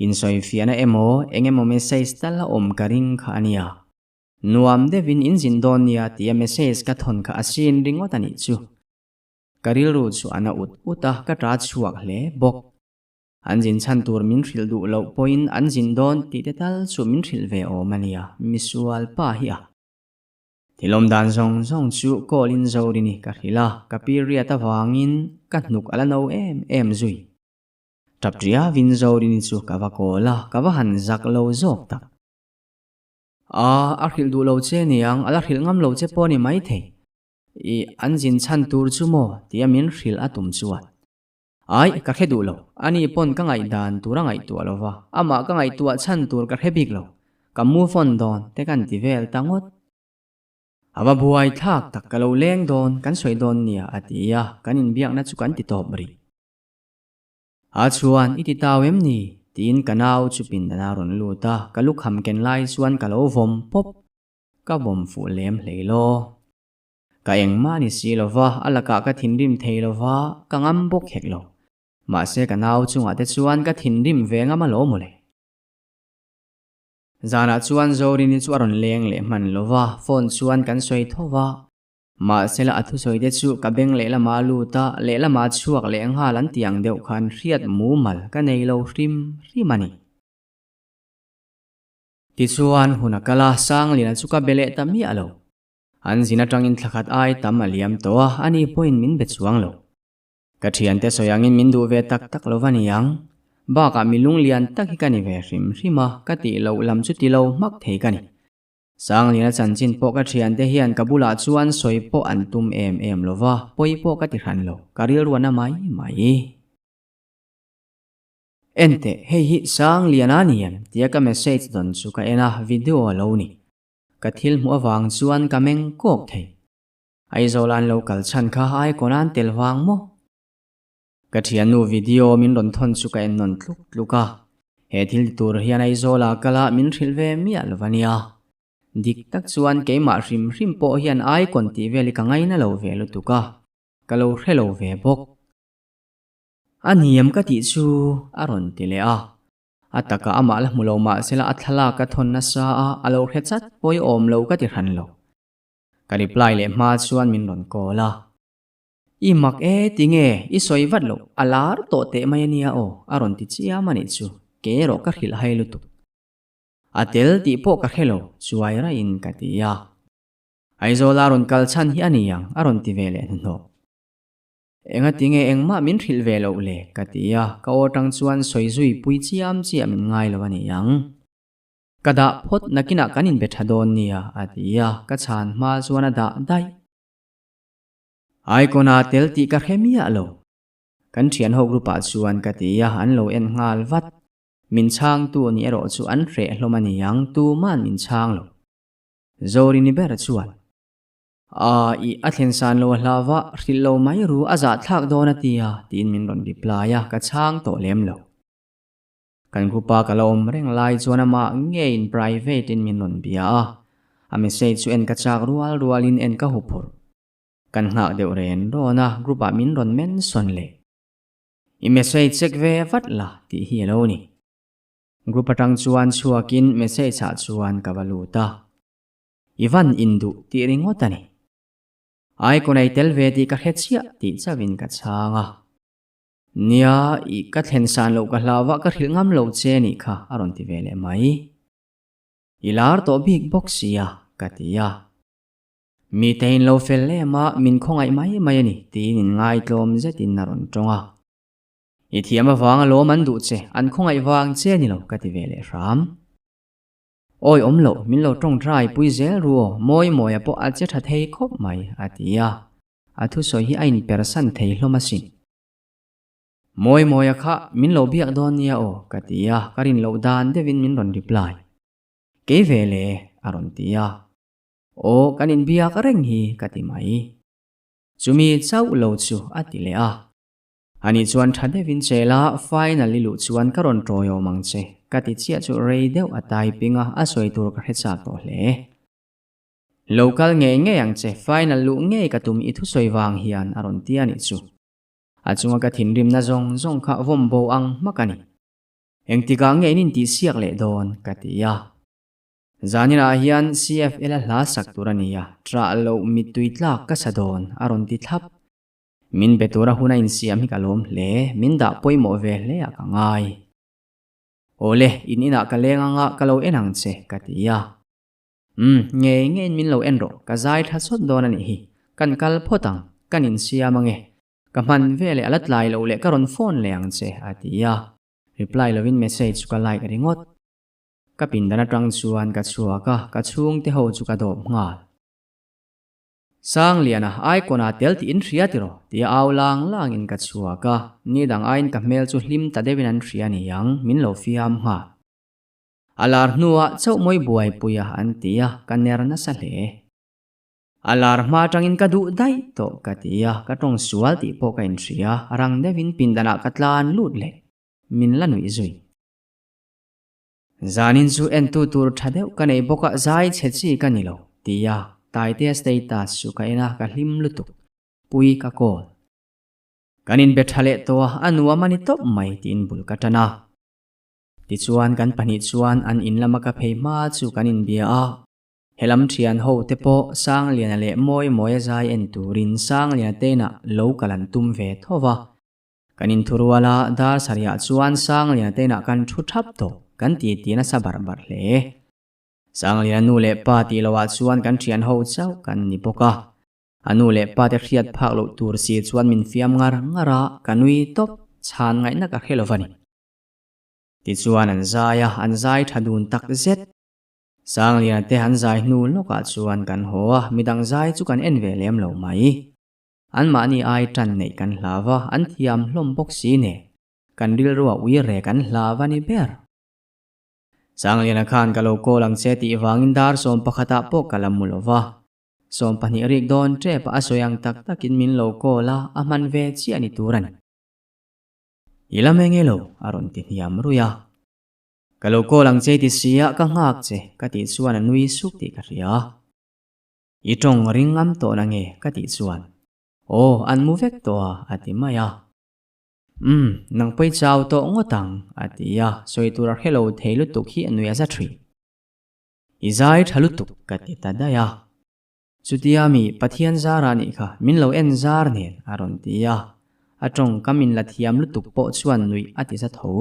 Speaker 1: Insawifiahna emaw eng emaw message tal a awm ka ring kha a nia. Nuam deuhin in zin dawn nia tia message ka thawn kha a sin ringawt a nih chu. Ka rilru chu a na ut ut a, ka ta chhuak hle bawk. An zin chhan tur min hrilh duh loh pawhin an zin dawn tih te tal chu min hrilh ve awm a nia, misual pa hi a. Thilawm dan zawng zawng chu call in Zorini ka hrilh a, ka period avangin ka hnuk a la no em em zui. Tap riavin Zorini chu ka va kawl a, ka va han zak lo zawk tak. A, a hrilh duh lo che niang, a la hrilh ngam lo che pawh ni maithei. I, an zin chhan tur chu maw? tia min hrilh a tum chuan. Ai, ka hre duh lo. Ani pawn ka ngaihdan tur a ngaihtuah lo va, amah ka ngaihtuah chhan tur ka hre bik lo. Ka move on dawn te kan ti vel ta ngawt. A va buai thlak tak ka lo leng dawn, kan sawi dawn nia a ti a, kan inbiakna chu kan ti tawp rih. A chuan, I ti tau em ni? tiin ka nau chu pindan a rawn lut a, ka lukham ken lai chuan ka lo vawm pawp. Ka vawm fuh lem hlei law. Ka engmah ni si lo va, a lakah ka thinrim thei lo va, ka ngam bawk hek lo. Mahse ka nau chungah te chuan ka thinrim ve ngam alawm mawle. Zanah chuan Zorini chu a rawn leng leh hman lo va, phone chuan kan sawi tho va. Mahsela a thusawi te chu ka beng lehlama lut a, lehlama chhuak leh nghal an ti ang deuh khan hriat mumal ka nei lo hrim hrim a ni. Tichuan hun a kal a, Sangliana chu ka be leh ta miah lo. An zin atangin thlakhat ai tam a liam tawh a, ani pawhin min be chuang lo. Ka thiante sawi angin min duh ve tak tak lo va ni ang. Bakah mi lunglian tak hi ka ni ve hrim hrim a, ka tih loh lam chu ti lo hmak thei ka ni. Sangliana chanchin pawh ka thiante hian ka bulah chuan sawi pawh an tum em em lo va, pawi pawh ka ti hran lo, ka rilruan a mai mai. Enteh, hei hi Sangliana a ni em? tia ka message dawn chu ka en a, video a lo ni. Ka thil hmuh avang chuan ka meng kawk thei. Aizawl an lo kal chhan kha icon an tel vang maw? Ka thiannu video min rawn thawn chu ka en nawn tluk tluk a, he thil ti tur hian Aizawla kal a min hrilh ve miah lo a nia. Dik tak chuan keimah hrim hrim pawh hian icon tih vel hi ka ngaina lo ve lutuk a, ka lo hre lo ve bawk. A niam ka tih chu a rawn ti leh a, a takah amah la hmu lo mah sela a thlalak ka thawn nasa a, a lo hre chat pawi awm lo ka ti hran lo. Ka reply leh hma chuan min rawn call a. I mak e, tinge i sawi vat loh, a lar tawh teh mai ania aw, a rawn ti chiam a nih chu, ke erawh ka hrilh hai lutuk. A tel tih pawh ka hre lo, chuai raihin ka ti a. Aizawla rawn kal chhan hi a ni ang, a rawn ti ve leh hnuhnawh. Enga tinge engmah min hrilh ve loh le, ka ti a, ka aw tang chuan sawi zui pui chiam chiah min ngai lo a ni ang. Ka dah phawt nakinah kan inbe tha dawn nia, a ti a, ka chhan hma chuan a dah daih. Icon a tel tih ka hre miah lo. Kan thian ho group ah chuan ka ti a, an lo en nghal vat. Min chhangtu nih erawh chu an hreh hlawm a ni ang, tuman min chhang lo. Zorini ber chuan, Aa, ih, a thlen san lo a hlau va, hrilh lo mai ru, a zahthlak dawn a ti a, tiin min rawn reply a, ka chhang tawh lem lo. Kan group a ka la awm reng lai chuan amah ngeiin private in min rawn bia a, a message chu en ka chak rual rualin en ka huphurh. Kan nghak deuh ren rawn a, group ah min rawn mention leh. I message check ve vat la tih hi a lo ni. Group atang chuan chhuakin message ah chuan ka va lut a. I van induh tih ringawt a ni. Icon ei tel ve tih ka hre chiah tih chauhin ka chhang a. Nia, i ka thlen san loh ka hlau a, ka hrilh ngam lo che nih kha a rawn ti ve leh mai. I lar tawh bik bawk sia, ka ti a. Mite in lo fel em a, min khawngaih mai mai a ni, tiin in ngaitlawm zetin a rawn tawng a. I thiam avang alawm an duh che, an khawngaih vang che a ni lo, ka ti ve leh hram. Awi awm loh, min lo tawngtai pui zel ru aw, mawi mawia pawh a che tha thei khawp mai, a ti a. A thusawi hi a inpersan thei hlawm asin. Mawi mawia kha min lo biak dawn nia aw, ka ti a, ka rin loh dan deuhin min rawn reply. Kei ve le, a rawn ti a. Aw, kan inbiak reng hi ka ti mai. Chumi chauh lo chu a ti leh a. Ani chuan tha deuhin che la, final i luh chuan ka rawn tawi awm ang che, ka ti chiah chu rei deuh a typing a, a sawi tur ka hre chak tawh hle. Lo kal ngei ngei ang che, final luh ngei ka tum i thusawi vang hian a rawn ti a nih chu. A chunga ka thinrimna zawng zawng kha vawm bo ang hmak a ni. Engtikah nge in intihsiak leh dawn? ka ti a. Zaninah hian CFL a hla sak tur a ni a, ṭah loh mittui tlak ka sa dawn, a rawn ti thlap. Min be tura hun a insiam hi ka lawm hle, min dah pawimawh ve hle ah ka ngai. Awle, in inah ka leng anga ka lo en ang che, ka ti a. Umm, ngei ngeiin min lo en rawh, ka zai thla chawt dawn a nih hi. Kan kal phawt ang, kan insiam ange. Ka hman veleh a la tlai loh leh ka rawn phone leh ang che, a ti a. Reply lovin message chu ka like ringawt. Ka pindan atang chuan ka chhuak a, ka chhungte ho chu ka dawp nghal. Sangliana, icon ah tel tih in hria tiraw? Tia au lang langin ka chhuak a, ni dang aiin ka hmel chu hlim ta deuhin an hria ni ang, min lo fiam nghal. A lar hnuah chauh mawi buaipui a an ti a, ka ner nasa hle. A lar hma atangin ka duh daih tawh ka ti a, ka tawng sual tih pawh ka inhria, rang deuhin pindanah ka tlan lut leh, min la nuih zui. Zanin chu entu tur tha deuh ka nei bawk a, zai chhe chi ka ni lo, tia Taitea status chu ka en a, ka hlim lutuk. Pui ka call. Kan inbe tha leh tawh a, a nuam a ni tawp mai tiin bul ka tan a. Tichuan kan pahnih chuan an in lama ka phei hma chu kan inbia a, helam thian ho te pawh Sangliana leh Mawimawia zai en turin Sangliana te inah lo kal an tum ve tho va. Kan inthurual a, dar sarihah chuan Sangliana te inah kan thu thap tawh, kan ti ti nasa barh barh hle. Sangliana nu leh pa tih loh ah chuan kan thian ho chauh kan ni bawk a. A nu leh pa te hriat phak loh tur si chuan min fiam ngar ngar a, ka nui tawp, chhan ngaihna ka hre lo va ni. Tichuan an zai a, an zai tha dun tak zet. Sangliana te an zai hnu lawkah chuan kan haw a, midang zai chu kan en ve lem lo mai. Anmahni ai tan neih kan hlau a, an thiam hlawm bawk si nen, kan rilrua ui rek an hlau a ni ber. Sangliana khan ka lo call ang che tih vangin dar 11 ah pawh ka la mu lo va. 20 rik dawn tep a sawi ang tak takin min lo call a, a hman ve chiah ni tur a ni. I la meng e lo, a rawn ti hniam ruih a. Ka lo call ang che ti sia ka nghak che ka tih chuan a nui suk tih ka hria. I tawng ring ngam tawh na nge ka tih chuan aw an mu vek tawh a a ti mai a. Umm nang pawi chau tawh ngawt ang a ti a, sawi tur a hre lo thei lutuk hi a nui a za thin. I zai tha lutuk ka ti ta daih a. Chutia mi Pathian zar a nih kha min lo en zar nen a rawn ti a, a tawngkam in la thiam lutuk pawh chuan nuih a ti za tho.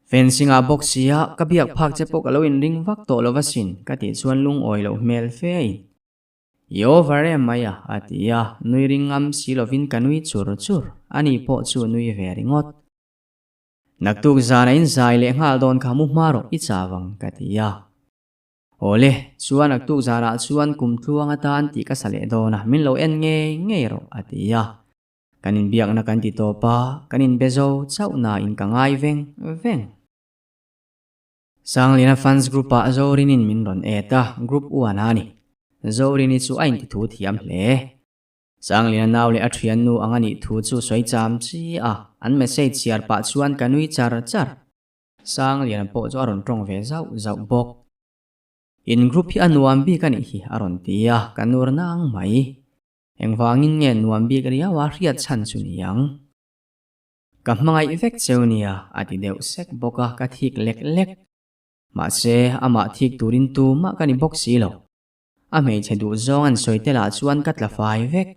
Speaker 1: Fencing ah bawk sia ka biak phak che pawh ka lo inring vak tawh lo va sin ka tih chuan lungawi loh hmel fe a in. I over em mai a a ti a, nui ring ngam si lovin ka nui chur chur, ani pawh chu nui ve ringawt. Naktuk zan a inzai leh nghal dawn kha mu hma rawh i chau ang ka ti a. Awle, chuan naktuk zanah chuan kum tluang atan tih ka sa leh dawn a, min lo en ngei ngei rawh a ti a. Kan inbiakna kan ti tawp a, kan inbe zo chauh nain ka ngai veng veng. Sangliana fans group ah Zorinin min rawn et a, group uan a ni. Zorini chu a intithu thiam hle. Sangliana nau leh a thiannu ang a nih thu chu sawi cham chi a, an message chhiar pah chuan ka nui char char. Sangliana pawh chu a rawn tawng ve zauh zauh bawk. In group hi a nuam bik a nih hi a rawn ti a, ka nur nang mai. Engvangin nge nuam bik riau a hriat chhan chu ni ang? Ka hmangaih vek cheu nia, a ti deuh sek bawk a, ka thik lek lek. Mahse, amah thik turin tumah ka ni bawk si lo. A hmeichhe duh zawng an sawi te lah chuan ka tla fai vek.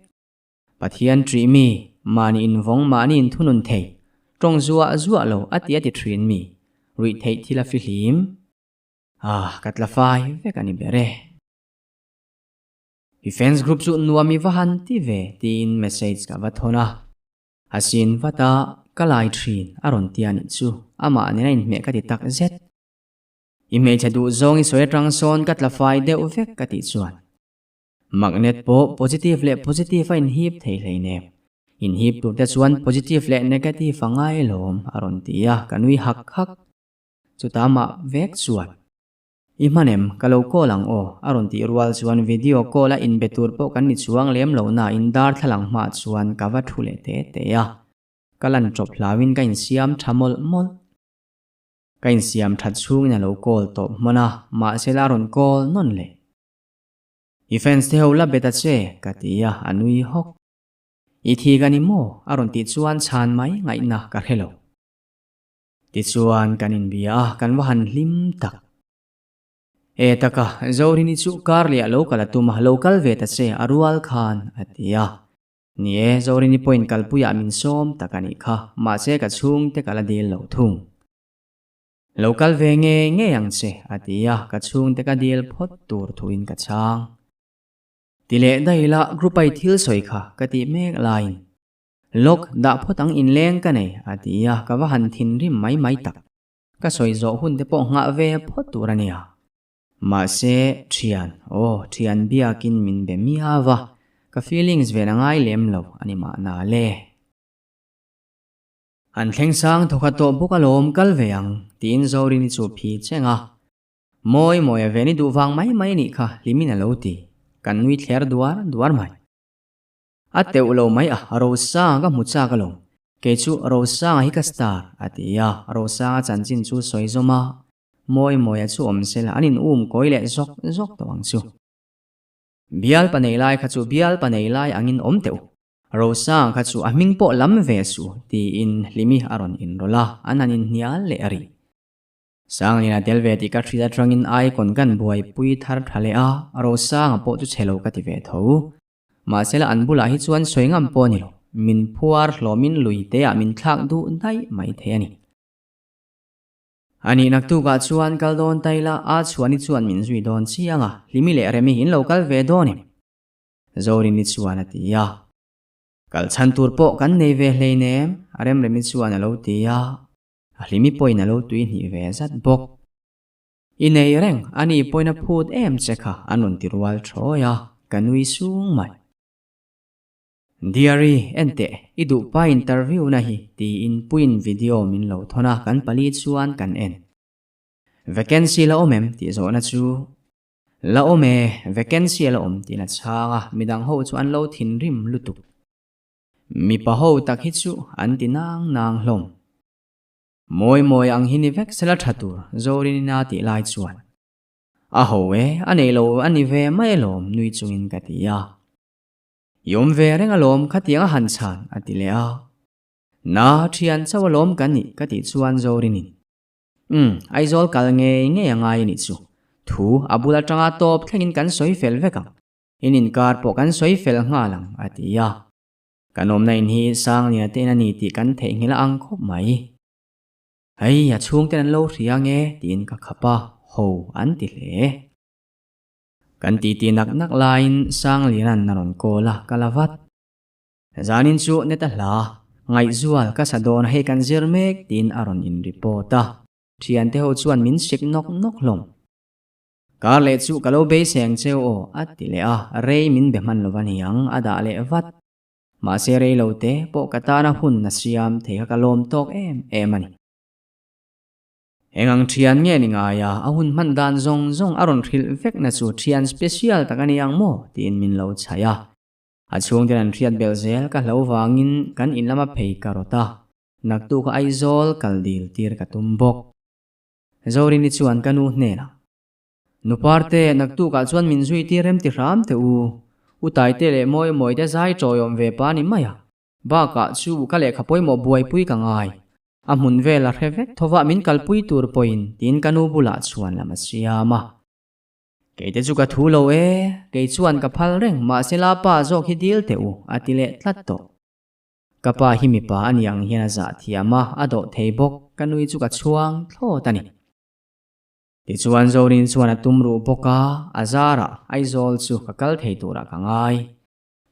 Speaker 1: Pathian ṭih mi, mahni invawng mahni inthunun thei, ṭawng zuah zuah lo a ti a ti ṭhin mi, ruih theih thil a fihlim. Ah, ka tla fai vek a ni ber e. I fans group chu nuam i va han ti ve tiin message ka va thawn a. A sin vat a, ka lai ṭhin a rawn ti a nih chu, amah nen a inhmeh ka ti tak zet. I hmeichhe duh zawng i sawi atang sawn ka tla fai deuh vek ka tih chuan. Magnet pawh positive leh positive a inhip thei hleinem. Inhip tur te chuan positive leh negative a ngai lawm a rawn ti a, ka nui hak hak. Chutah mah vek chuan. I hman em? Ka lo call ang aw a rawn tih rual chuan video call a inbe tur pawh kan ni chuang lem lo na in darthlalang hmah chuan ka va thu leh te te a. Ka lan chawp hlauin ka insiam tha mawlh mawlh. Ka insiam that chhungin a lo call tawp hman a, mahse la rawn call nawn leh. I fans te ho la bet a che, ka ti a, a nui hawk. I thik a ni maw? a rawn tih chuan chhan mai ngaihna ka hre lo. Tichuan kan inbia a, kan va han hlim tak. E taka, Zorini chu kar leh a lo kal a tum a, lo kal ve ta che, a rual khan, a ti a. Ni e, Zorini pawhin kalpuiah min sawm tak a nih kha, mahse ka chhungte ka la dil lo thung. Lo kal ve ngei ngei ang che, a ti a, ka chhungte ka dil phawt tur thuin ka chhang. Ti leh daih la, group ai thil sawi kha ka tih mek laiin. Lawk, dah phawt ang inleng ka nei, a ti a, ka va han thinrim mai mai tak. Ka sawi zawh hun te pawh nghah ve phawt tur a nia. Mahse, thian, aw, thian biakin min be miau a, ka feelings ven a ngai lem lo a ni mahna le. An thleng sang thawkhat tawh bawk alawm kal ve ang, tiin Zorini chu phi cheng a. Mawi mawi a ven i duh vang mai mai nih kha hlimin a lo ti. Kan nui thler duar duar mai. A teuh lo mai a, Rosanga ka hmu chak alawm. Kei chu Rosanga hi ka star, a ti a, Rosanga chanchin chu sawi zawm a, Mawi mawia chu awm se la an in um kawi leh zawk zawk tawh ang chu. Bial pa nei lai kha chu bial pa nei lai angin awm teh u. Rosanga kha chu a hming pawh lam ve suh tiin Hlimi a rawn inrawlh a, an han inhnial leh a rih. Sangliana tel ve tih ka hriat atangin icon kan buaipui thar tha leh a, Rosanga pawh chu chhe lo ka ti ve tho. Mahsela an bulah hi chuan sawi ngam pawh a ni lo, min phuar hlawmin lui te ah min thlak duh daih mai thei a ni. A nih naktukah chuan kal dawn ta ila, a chhuani chuan min zui dawn chiang a, Hlimi leh Remi in lo kal ve dawn em? Zorini chuan a ti a. Kal chhan tur pawh kan nei ve hleinem, Remremi chuan a lo ti a. Ahlimi pawhin a lo tuihnih ve zat bawk. I nei reng, a ni pawhin a phut em che kha an rawn ti rual thawi a, ka nui sung mai. Diary, enteh, i duhpa interview na hi tiin puiin video min lo thawn a, kan pali chuan kan en. Vacancy la awm em tih zawhna chu La awm e, vacancy a la awm tiin a chhang a, midang ho chu an lo thinrim lutuk. Mipa ho tak hi chu an ti nang nang hlawm. Mawi mawi ang hi ni vek sela tha tur, Zorinina tih lai chuan. A ho e, a nei lo a ni ve mai alawm nui chungin ka ti a. I awm ve reng alawm khatiang a han chhan a ti leh a. Na, thian chauh alawm ka nih ka tih chuan Zorinin. Umm, Aizawl kal ngei ngei a ngai a nih chu. Thu a bul atanga tawp thlengin kan sawi fel vek ang. In inkar pawh kan sawi fel nghal ang, a ti a. Kan awmna in hi Sangliana te in a ni tih kan theihnghilh a ang khawp mai. Hei, a chhungten an lo hria nge tiin ka khap a, ho an ti hle. Kan titi nak nak laiin Sangliana'n a rawn call a, ka la vat. Zanin chu net a hla, ngaihzual ka sa dawn a hei kan zir mek tiin a rawn in report a, thiante ho chuan min sik nawk nawk hlawm. Kar leh chu ka lo beiseng cheu aw a ti leh a, rei min be hman lo va niang a dah leh vat. Mahse rei lo te pawh ka tana hun a siam thei kha ka lawm tawk em em a ni. Eng ang thian nge ni ngai a, a hun hman dan zawng zawng a rawn hrilh vek na chu thian special tak a ni ang maw tiin min lo chhaih a. A chhungten an hriat belh zel ka hlo vangin kan in lama phei ka rawt a, naktuk a Aizawl kal dil tir ka tum bawk. Zorini chuan ka nu hnenah, Nuparte, naktukah chuan min zui tir rem ti hram teh u. U Taite leh Mawi Mawite zai tawiawm ve pa ni mai a, bakah chu ka lehkha pawimawh buaipui ka ngai. A hmun vel a hre vek thovah min kalpui tur pawhin tiin ka nu bulah chuan lam a siam a. Keite chu ka thu lo e, kei chuan ka phal reng, mahse la pa zawk hi dil teh u, a ti leh tlat tawh. Ka pa hi mipa a ni ang hian a zah thiam a, a dawh thei bawk, ka nui chu ka chhuang thlawt a ni. Tichuan Zorin chuan a tum ruh bawk a, a zarah Aizawl chu ka kal thei turah ka ngai.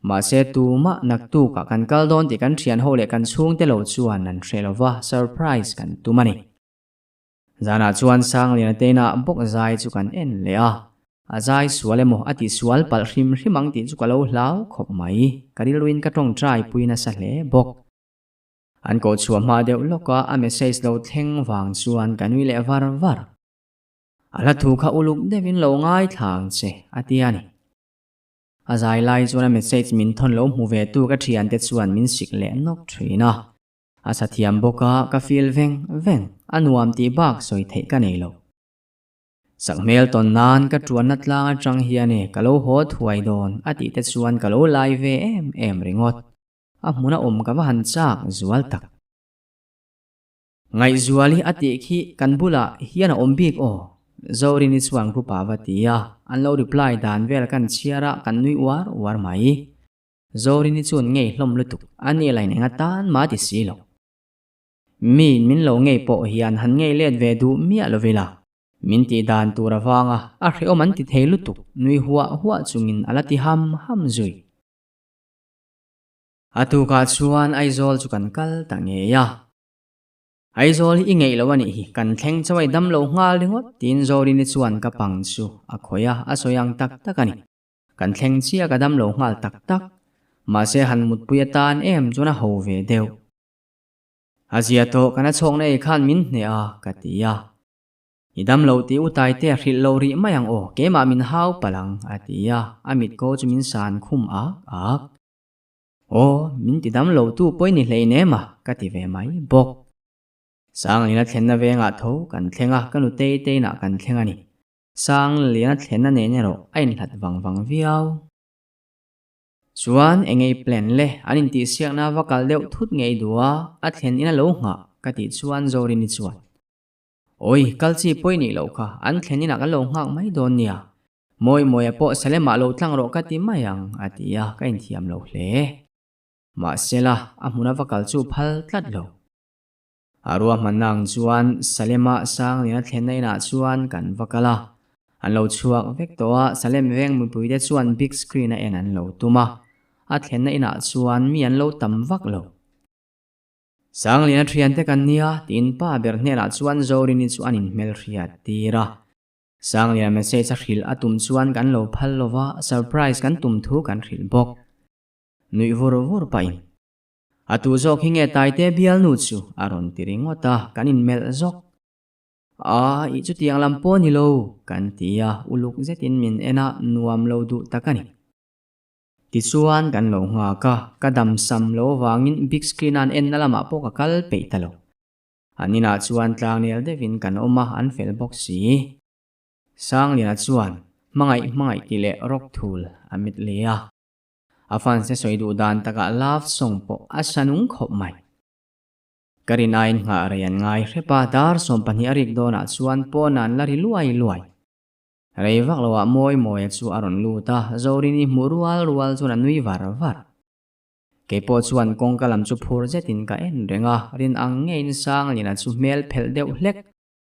Speaker 1: Mahse tumah naktukah kan kal dawn tih kan thian ho leh kan chhungte lo chuan an hre lova, surprise kan tum a ni. Zanah chuan Sangliana te inah bawk zai chu kan en leh a, a zai sual emaw a ti sual palh hrim hrim ang tih chu ka lo hlau khawp mai, ka rilruin ka tawngtai pui nasa hle bawk. An koh chhuah hma deuh lawk a, a message lo thleng vang chuan ka nui leh var var. A hla thu kha uluk deuhin lo ngaithla ang che, a ti a ni. A zai lai chuan a message min thawn lo hmu ve tu ka thiante chuan min sik leh nawk thin a. A sa thiam bawk a, ka feel veng veng, a nuam tih bak sawi theih ka nei lo. Sakhmel tawn nan ka tuanna tlang atang hian e ka lo haw thuai dawn a tih te chuan ka lo lai ve em em ringawt. A hmun a awm ka va han chak zual tak. Ngaihzual hi a tih khi kan bulah hian a awm bik aw, Zorini chuan group ah va ti a, an lo reply dan vel kan chhiar a kan nui uar uar mai. Zorini chuan ngei hlawm lutuk a ni lain eng atan mah ti si lo. Miin min lo ngei pawh hian han ngei let ve duh miah lo ila, min tih dan tur avanga a hrehawm an ti thei lutuk nui huah huah chungin a la ti ham ham zui. A tukah chuan Aizawl chu kan kal ta ngei a. Aizawl hi i ngeih lo a nih hi, kan thleng chauh a i dam lo nghal ringawt tiin Zorini chuan ka pang chu a khawih a, a sawi ang tak tak a ni. Kan thleng chiah ka dam lo nghal tak tak. Mahse han mutpui atan em chuan a ho ve deuh. A zia tawh kan a chhawkna ei khan min hneh a, ka ti a. I dam lo tih u Taite a hrilh lo rih mai ang aw, keimah min hau palh ang, a ti a, a mit ko chu min san khum ak ak. Aw, min ti dam lo tu pawh i ni hlein em a, ka ti ve mai bawk. Sanglina thlenna vengah tho kan thleng a, ka nutei te inah kan thleng a ni. Sang lian a thlenna nen erawh a inhlat vang vang viau. Chuan eng ei plan le an intihsiakna va kal deuh thut ngei duh a, a thlen in a lo nghah ka tih chuan Zorini chuan, Awi, kal chi pawi nih loh kha, an thlen inah kan lo nghak mai dawn nia. Mawi Mawia pawh Salemah lo tlang rawh ka ti mai ang a ti a, ka inthiam lo hle. Mahsela, a hmuna va kal chu phal tlat lo. A ruahmanna ang chuan Salema Sangliana thlenna inah chuan kan va kal a. An lo chhuak vek tawh a, Salem veng mipuite chuan big screen a en an lo tum a. A thlenna inah chuan mi an lo tam vak lo. Sangliana thiante kan nia tiin pa ber hnenah chuan Zorini chu an inhmelhriat tir a. Sangliana message a hrilh a tum chuan kan lo phal lo va, surprise kan tum thu kan hrilh bawk. Nuih vur vur pahin, A tu zawk hi nge Taite bialnu chu? a rawn ti ringawt a, kan inmelh zawk. A, i chutiang lam pawh ni lo, kan ti a, uluk zetin min en a, nuam lo duh tak a ni. Tichuan kan lo nghak a, ka dam sam lo avangin big screen an enna lamah pawh ka kal peih ta lo. An inah chuan tlangnel deuhin kan awm a, an fel bawk si. Sangliana chuan hmangaih hmangaih tih leh rawk thul a mit leh a. A fans te sawi duh dan takah love song pawh a sa nung khawp mai. Ka rin aiin nghah rei an ngai hrep a, dar 20 a rik dawnah chuan pawn an la ri luai luai. Rei vak loah Mawi Mawia chu a rawn lut a, Zorini hmuh rual rual chuan a nui var var. Kei pawh chuan kawngka lam chu phur zetin ka en reng a, rin ang ngeiin Sangliana chu hmel phelh deuh hlek,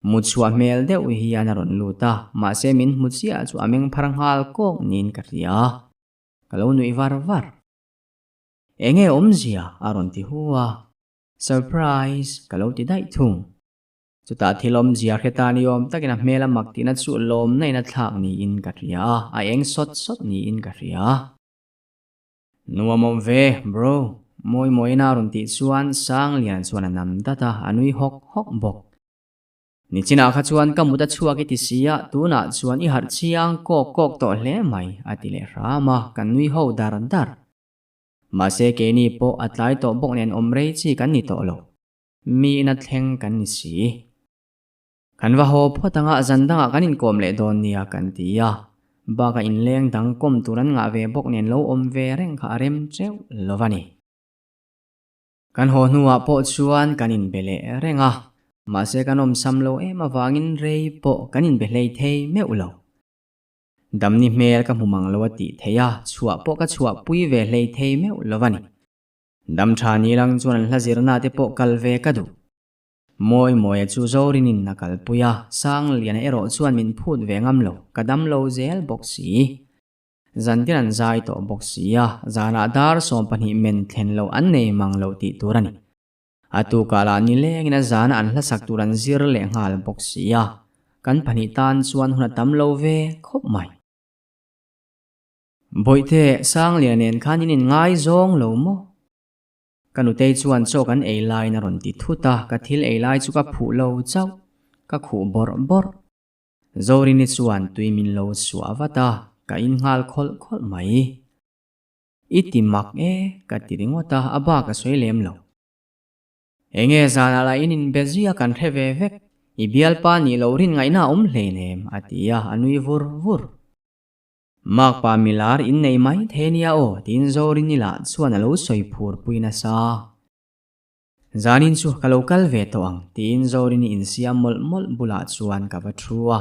Speaker 1: mutchhuah hmel deuh hian a rawn lut a, mahse min hmu chiah chu a meng phar nghal kawk niin ka hria. Ka lo nuih var var. Enge awmzia? a rawn ti hu a. Surprise! ka lo ti daih thung. Chutah thil awmzia hre ta ni awm takin a hmel a mak tihna chu lawmna in a thlak niin ka hria a, a eng sawt sawt niin ka hria. Nuam awm ve, bro! Mawi mawiin a rawn tih chuan Sanglian chuan a nam dat a, a nui hawk hawk bawk. Nichinah kha chuan ka mut a chhuak i ti si a, tunah chuan i harh chiang kawk kawk tawh hle mai, a ti leh hram a, kan nui ho dar dar. Mahse keini pawh a tlai tawh bawk nen awm rei chi kan ni tawh lo. Mi ina thleng kan ni si. Kan va haw phawt anga zan dangah kan inkawm leh dawn nia kan ti a, bakah inleng dang kawm tur an ngah ve bawk nen lo awm ve reng kha a rem teuh lo va ni. Kan haw hnuah pawh chuan kan inbe leh reng a, mahse kan awmsam lo em avangin rei pawh kan inbe hlei thei meuh lo. Damni hmel ka hmu mang lo a tih theih a, chhuah pawh ka chhuahpui ve hlei thei meuh lo a ni. Dam tha ni lang chuan an hla zirna te pawh kal ve ka duh. Mawi Mawia chu Zorinin a kalpui a, Sangliana erawh chuan min phut ve ngam lo, ka dam lo zel bawk si. Zantin an zai tawh bawk si a, zanah dar 20 men thlen loh an nei mang lo tih tur a ni. A tukah lah nilengin a zana an hlasak tur an zir leh nghal bawk si a, kan pahnih tan chuan hun a tam lo ve khawp mai. Bawihte, Sangliana nen khan in inngaizawng lo maw? Ka nutei chuan chaw kan ei laiin a rawn ti thut a, ka thil ei lai chu ka phuh lo chauh, ka khuh bawrh bawrh. Zorini chuan tui min lo suah vat a, ka in nghal khawlh khawlh mai. I ti mak e, ka ti ringawt a, a bak a sawi lem lo. Enge zanah lah in inbe zui a kan hre ve vek, i bialpa nih loh rin ngaihna a awm hleinem, a ti a, a nui vur vur. Makpa milar innei mai thei nia aw, tiin Zorini lah chuan a lo sawi phur pui nasa. Zanin chu ka lo kal ve tawh ang tiin Zorini insiam mawlh mawlh bulah chuan ka va thu a.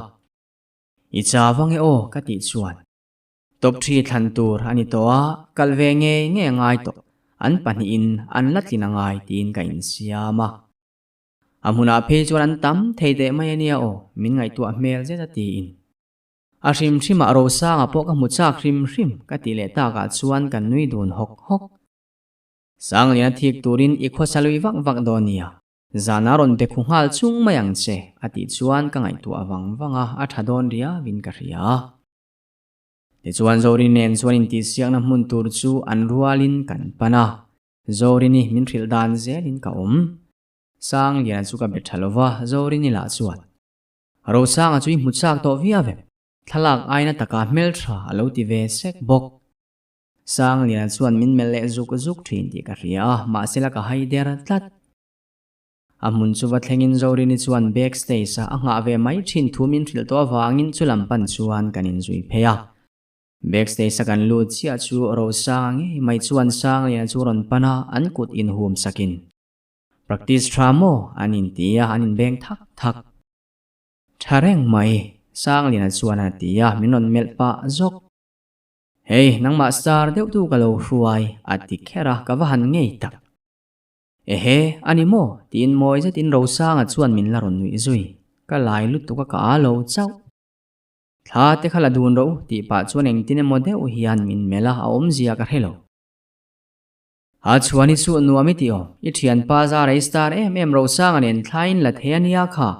Speaker 1: I cha vang e aw ka tih chuan. Top thi thlan tur a ni tawh a, kal ve ngei ngei a ngai tawh, an pahnihin an la tlin a ngai tiin ka insiam a. A hmunah phei chuan an tam thei teh mai a nia aw, min ngaihtuah hmel zet a tiin. A hrim hrimah Rosanga pawh ka hmu chak hrim hrim ka tih leh takah chuan kan nui dun hawk hawk. Sangliana thik turin i khawsa lui vak vak dawn nia, zana rawn be khu nghal chung mai ang che, a tih chuan ka ngaihtuah vang vang a, a tha dawn riauin ka hria. Tichuan Zorini nen chuan intihsiakna hmun tur chu an rualin kan pan a, Zorini min hrilh dan zelin ka awm. Sangliana chu ka be tha lova, Zorini lah chuan, Rosanga chu i hmu chak tawh viau em? Thlalak aina taka hmeltha a lo ti ve sek bawk. Sangliana chuan min melh leh zuk zuk thin tih ka hria a, mahsela ka hai der tlat. A hmun chu va thlengin Zorini chuan backstage a a nghah ve mai thin thu min hrilh tawh avangin chu lam pan chuan kan inzui phei a. Backstage a kan lut chiah chu Rosanga ngei mai chuan Sangliana chu rawn pan a, an kut inhum sakin, Practice tha maw? an inti a, an inbeng thak thak. Tha reng mai, Sangliana chuan a ti a, min rawn melh pah zawk. Hei, nangmah star deuh tu ka lo hruai, a ti kher a, ka va han ngei tak. Ehe, a ni maw? tiin mawi zetin Rosanga chuan min la rawn nuih zui. Ka lai lutuk a ka aa lo chauh. Thla te kha la dun rawh u, tih pah chuan engtin emaw deuh hian min melh a, a awmzia ka hre lo. A chhuan i chu nuam i tih awm. I thianpa zara i star em em Rosanga nen thlaiin la thei a nia kha.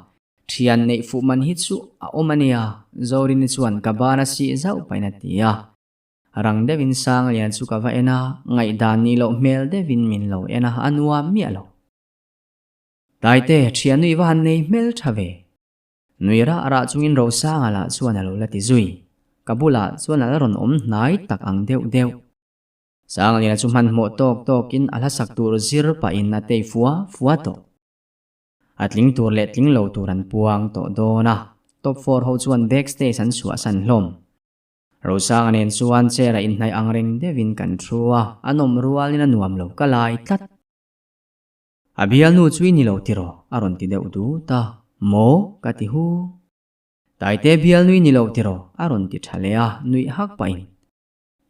Speaker 1: Thian neih fuh man hi chu a awm a nia, Zorini chuan ka ban a sih zauh pahin a ti a. Rang deuhin Sanglian chu ka va en a, ngaihdan nih loh hmel deuhin min lo en a, a nuam miah lo. Taite, thiannu i va han nei hmel tha ve. Nui rah rah chungin Rosanga lah chuan a lo la ti zui. Ka bulah chuan a la rawn awm hnai tak ang deuh deuh. Sangliana chu hmanhmawh tawk tawkin a hlasak tur zir pahin a tei fua fua tawh. A tling tur leh tling lo tur an puang tawh dawn a, top four ho chuan backstage an chhuahsan hlawm. Rosanga nen chuan chair a inhnaih ang reng deuhin kan thu a, a nawm rualin a nuam lo ka lai tlat. A bialnu chu i ni lo tiraw? a rawn ti deuh dut a, Maw? ka ti hu. Taite bialnu i ni lo tiraw? a rawn ti tha leh a, nuih hak pahin.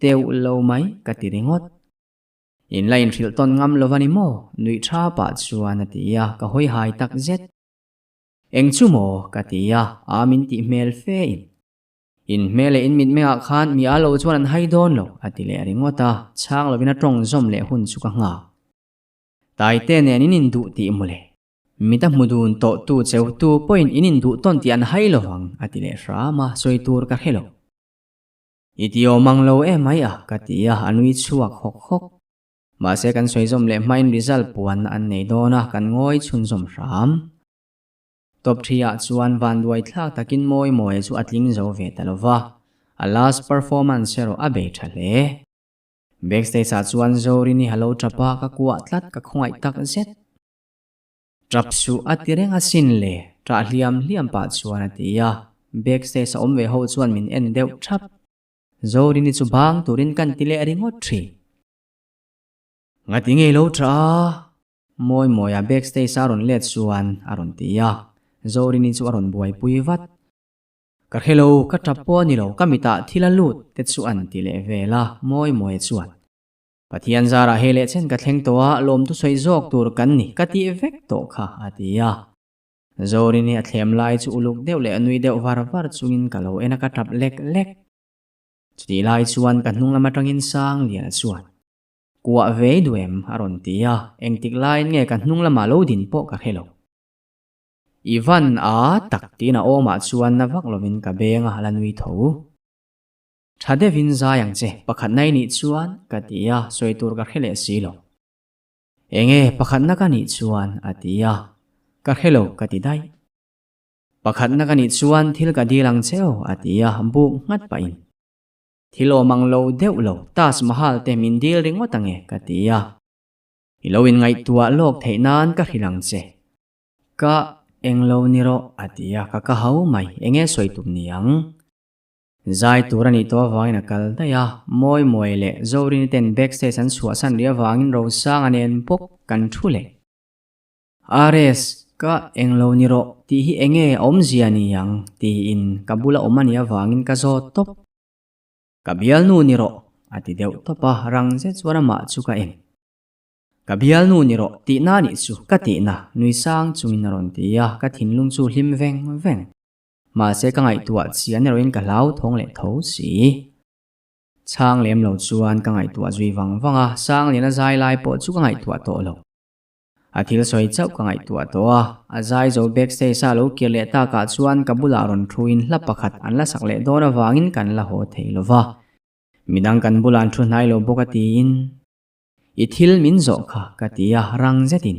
Speaker 1: Teuh lo mai ka ti ringawt. In la inhrilh tawn ngam lo va ni maw? Nuih tha pah chuan a ti a, ka hawi hai tak zet. Eng chu maw? ka ti a, a min tih hmel fe in. In hmel leh in mitmengah khan mi a lo chuan an hai dawn lo, a ti leh ringawt a, chhang lovin a tawng zawm leh hun chu ka nghak. Taite nen in induh tih mawle. Mit a hmu dun tawh tu cheu tu pawhin in induh tawn tih an hai lo ang, a ti leh hram a, sawi tur ka hre lo. I ti awm ang lo em mai a, ka ti a, a nui chhuak hawk hawk. Mahse kan sawi zawm leh hmain result puan an nei dawn a, kan ngawi chhunzawm hram. Top thi ah chuan vanduai thlak takin mawi mawi chu a tling zo ve ta lo va, a last performance erawh a bei tha hle. Backstage ah chuan Zorini a lo tap a, ka kuah tlat, ka khawngaih tak zet. Tap suh a ti reng asin le, ṭah hliam hliam pah chuan a ti a, backstage a awm ve ho chuan min en deuh ṭhap. Zorini chu bang turin kan ti leh ringawt ṭhin. Ngati ngei lo ṭah a? Mawi mawia backstage a rawn let chuan a rawn ti a, Zorini chu a rawn buaipui vat. Ka hre lo, ka ṭap pawh a ni lo, ka mitah thil a lut te chu an ti leh vel a, Mawi mawia chuan. Pathian zarah hei leh chen ka thleng tawh a, lawmtu sawi zawk tur kan ni, ka tih vek tawh kha, a ti a. Zorini a thlem lai chu uluk deuh leh nui deuh var var chungin ka lo en a, ka tap lek lek. Chutih lai chuan ka hnung lam atangin Sangliana chuan, Kuah vei duh em? a rawn ti a, engtik laiin nge ka hnung lamah lo din pawh ka hre lo. I van a tak tiin a awmah chuan na vak lovin ka beng a, la nui tho. Tha deuhin zai ang che, pakhatna i nih chuan, ka ti a, sawi tur ka hre leh si lo. Enge pakhatna ka nih chuan, a ti a, ka hre lo ka ti daih. Pakhatna ka nih chuan thil ka dil ang che aw, a ti a, buk nghat pahin. Thil awm ang lo deuh lo, Taj Mahal te min dil ringawt ang e, ka ti a. I lo inngaihtuah lawk theih nan ka hrilh ang che. Ka eng lo ni rawh, a ti a, ka ka hau mai, enge sawi tum ni ang? Zai tur a nih tawh avangin a kal daih a, Mawi Mawi leh Zorini ten backstage an chhuahsan rih avangin Rosanga nen bawk kan thu leh. RS, ka englo ni rawh tih hi enge a awmzia ni ang tiin ka bula awm a nih avangin ka zawt tawp. Ka bialnu ni rawh a ti deuh tawp a, rang zet chuan amah chu ka en. Ka bialnu ni rawh tihna nih chu ka tihna nui sang chungin a rawn ti a, ka thinlung chu hlim veng veng. Mahse ka ngaihtuah chian erawhin ka hlauthawng leh tho si. Chhang lem lo chuan ka ngaihtuah zui vang vang a, Sangliana zai lai pawh chu ka ngaihtuah tawh lo. A thil sawi chauh ka ngaihtuah tawh a, a zai zo backstage a lo kir leh takah chuan ka bulah rawn thuin hla pakhat an la sak leh dawn avangin kan la haw thei lo va. Midang kan bulah an thu hnai lo bawk a tiin, I thil min zawh kha ka ti a, rang zetin.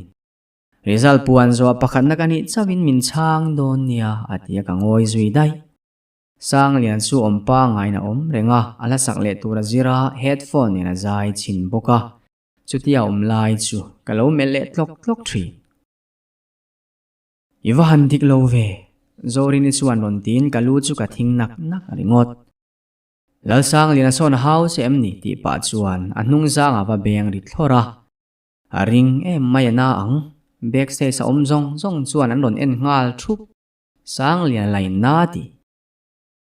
Speaker 1: Result puan zawh pakhatna ka nih chauhin min chhang dawn nia a ti a ka ngawi zui daih. Sanglian chu awm pangain a awm reng a, a hlasak leh tur a zir a, headphone nen a zai chhin bawk a. Chutia awm lai chu ka lo melh leh tlawk tlawk thin. I va han dik lo ve, Zorini chuan rawn tiin ka lu chu ka thing nak nak ringawt. Lalsangliana sawn a hau che em ni tih pah chuan a hnung zangah va beng ri thlawrh a. A ring em mai a na ang. Backstage a awm zawng zawng chuan an rawn en nghal thup. Sanglian lain na ti.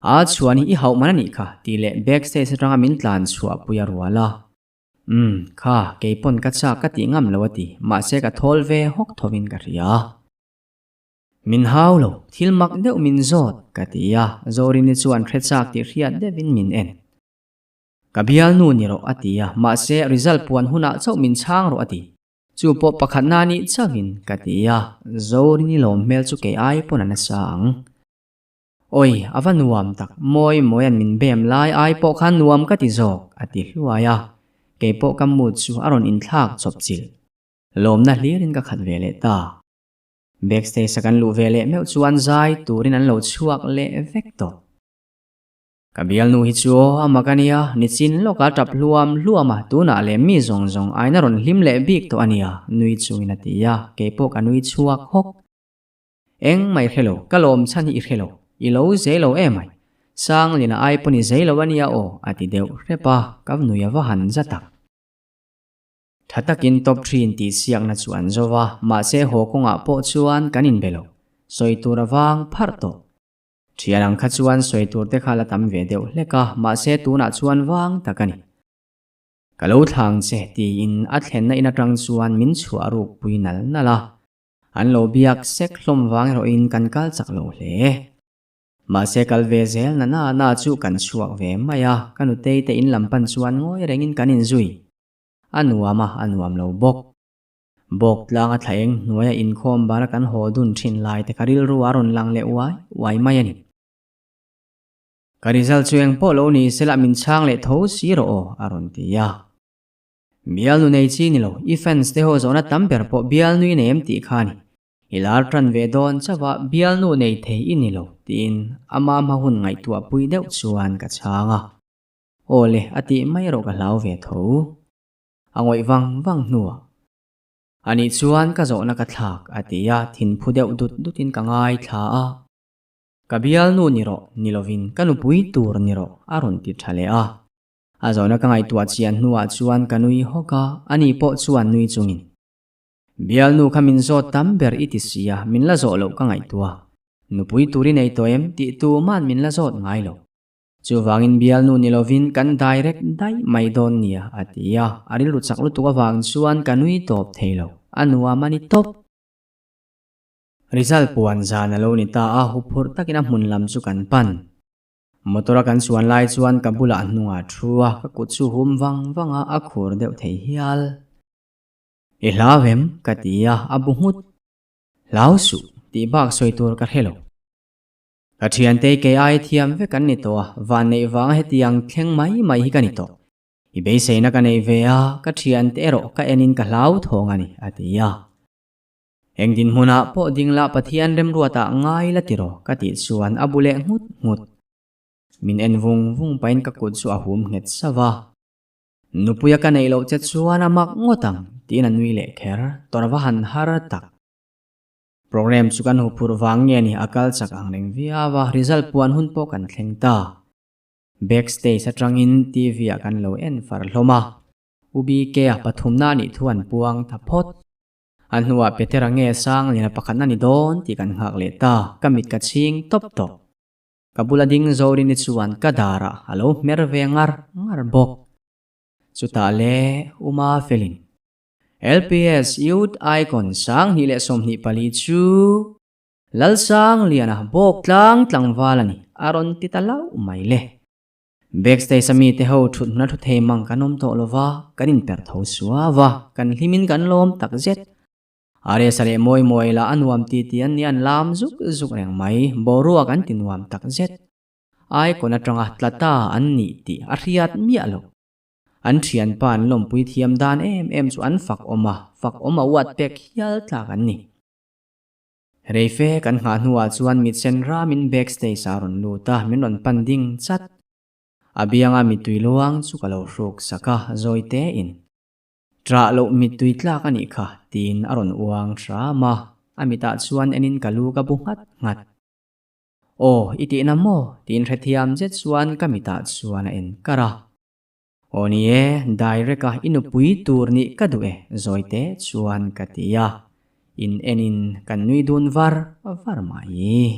Speaker 1: A chhuan hi i hauh man a nih kha tih leh backstage atanga min tlan chhuah pui a rual a. Umm, kha, keipawn ka chak ka tih ngam lo a ti, mahse ka thawl ve hawk thovin ka hria. Min hau lo, thil mak deuh min zawt, ka ti a, Zorini chuan hre chak tih hriat deuhin min en. Ka bialnu ni rawh a ti a, mahse result puan hunah chauh min chhang rawh a ti. Chu pawh pakhatna nih chauhin ka ti a, Zorini lawm hmel chu kei ai pawn a nasa ang. Awi, a va nuam tak, mawi mawia'n min bem lai ai pawh khan nuam ka ti zawk, a ti hluai a, kei pawh ka mood chu a rawn inthlak chawp chilh. Lawmna hlirin ka khat ve leh ta. Backstage a kan luh ve leh meuh chuan zai turin an lo chhuak leh vek tawh. Ka bialnu hi chu aw a mak a nia, nichin lawka tap hluam hluam a, tunah leh mi zawng zawng aina rawn hlim leh bik tawh a nia, nui chungin a ti a, keipawh ka nui chhuak hawk. Eng mai hre lo, ka lawm chhan hi i hre lo, i lo zei lo em ai, Sanglina ai pawn i zei lo a nia aw, a ti deuh hrep a, ka nui a va han za tak. Tha takin top thin tih siakna chu an zo va, mahse haw kawngah pawh chuan kan inbe lo, sawi tur a vang pharh tawh. Thian ang kha chuan sawi tur te kha la tam ve deuh hlek a, mahse tunah chuan vang tak a ni. Ka lo thlang che tiin a thlenna in atang chuan min chhuah ruk pui nal nal a. An lo biak sek hlawm vang erawhin kan kal chak lo hle. Mahse kal ve zel na na na chu kan chhuak ve mai a, ka nutei te in lam pan chuan ngawi rengin kan inzui. A nuam a, a nuam lo bawk. Bawk tlanga thla eng hnuaia inkhawm bara kan haw dun thin lai te kha rilru a rawn lang leh uai uai mai a ni. Ka result chu eng pawh lo ni sela min chhang leh tho si rawh aw, a rawn ti a. Bialnu nei chi ni lo, i fans te ho zawhna tam ber pawh bialnu i nei em tih kha a ni. I lar tan ve dawn chauh a, bialnu nei thei i ni lo, tiin ama hma hun ngaihtuah pui deuh chuan ka chhang a. Aw le, a tih mai erawh ka hlau ve tho. A ngawih vang vang hnuah, A nih chuan ka zawhna ka thlak, a ti a, thinphu deuh dut dutin ka ngaithla a. Ka bialnu ni rawh, ni lovin ka nupui tur ni rawh, a rawn ti tha leh a. A zawhna ka ngaihtuah chian hnuah chuan ka nui hawk a, ani pawh chuan nui chungin, Bialnu kha min zawt tam ber i ti si a, min la zawh loh ka ngaihtuah. Nupui tur i nei tawh em tih tuman min la zawt ngai lo. Chuvangin bialnu ni lovin kan direct daih mai dawn nia, a ti a. A rilru chak lutuk avang chuan ka nui tawp thei lo. A nuam a ni tawp. Result puan zan a lo ni ta a, huphurh takin a hmun lam chu kan pan. Motor a kan chuan lai chuan ka bulah hnungah thu a, ka kut chu hum vang vang a, a khur deuh thei hial. I hlau em? ka ti a, a bu nghut. Hlau suh, tih bak sawi tur ka hre lo. Ka thiante kei ai thiam vek an ni tawh a, vanneih vanga hetiang thleng mai mai hi ka ni tawh. I beiseina ka nei ve a, ka thiante erawh ka enin ka hlau thawng a ni, a ti a. Eng dinhmunah pawh ding lah Pathian remruatah ngai la tiraw ka tih chuan a bu leh nghut nghut. Min en vung vung pahin ka kut chu a hum nghet sauh a. Nupuia ka neih loh che chuan a mak ngawt ang, tiin a nui leh kher, tawrh va han har tak. Program chu kan huphurh vang nge ni a kal chak ang reng viau a, result puan hun pawh kan thleng ta. Backstage atangin TV ah kan lo en far hlawm a, U BK-a pathumna a nih thu an puang ta phawt. A hnuah Petera nge Sangliana pakhatna ni dawn tih kan nghak leh ta, ka mit ka chhing tawp tawp. Ka bula ding Zorini chuan ka darah a lo hmer ve ngar ngar bawk. Chutah le U Mafelin LPS Youth Icon 2024 chu Lalsangliana bawk tlang tlangval a ni, a rawn ti ta lauh mai le. Backstage a mite ho thut hmuna thu thei mang kan awm tawh lova, kan inper tho suau a, kan hlimin kan lawm tak zet. Aresa leh mawi mawi lah a nuam ti ti an ni an lam zuk zuk reng mai, boruak an ti nuam tak zet. Icon atanga tla ta an nih tih a hriat miah loh. An thianpa an lawmpui thiam dan em em chu an fak awm a, fak awm a uat pek hial tlak an ni. Reife kan nghah hnuah chuan mitsen ramin backstage ah a rawn lut a, min rawn pan ding chat. A bianga mittui luang chu ka lo hruk sak a, zawi tein. Ṭah loh mittui tlak a nih kha, tiin a rawn uang hram a, a mitah chuan enin ka lu ka bu nghat nghat. Aw, i tihna maw? tiin hrethiam zet chuan ka mitah chuan a en kar a. Aw ni e, direct a i nupui tur nih ka duh e, zawi te chuan ka ti a. In enin kan nui dun var var mai.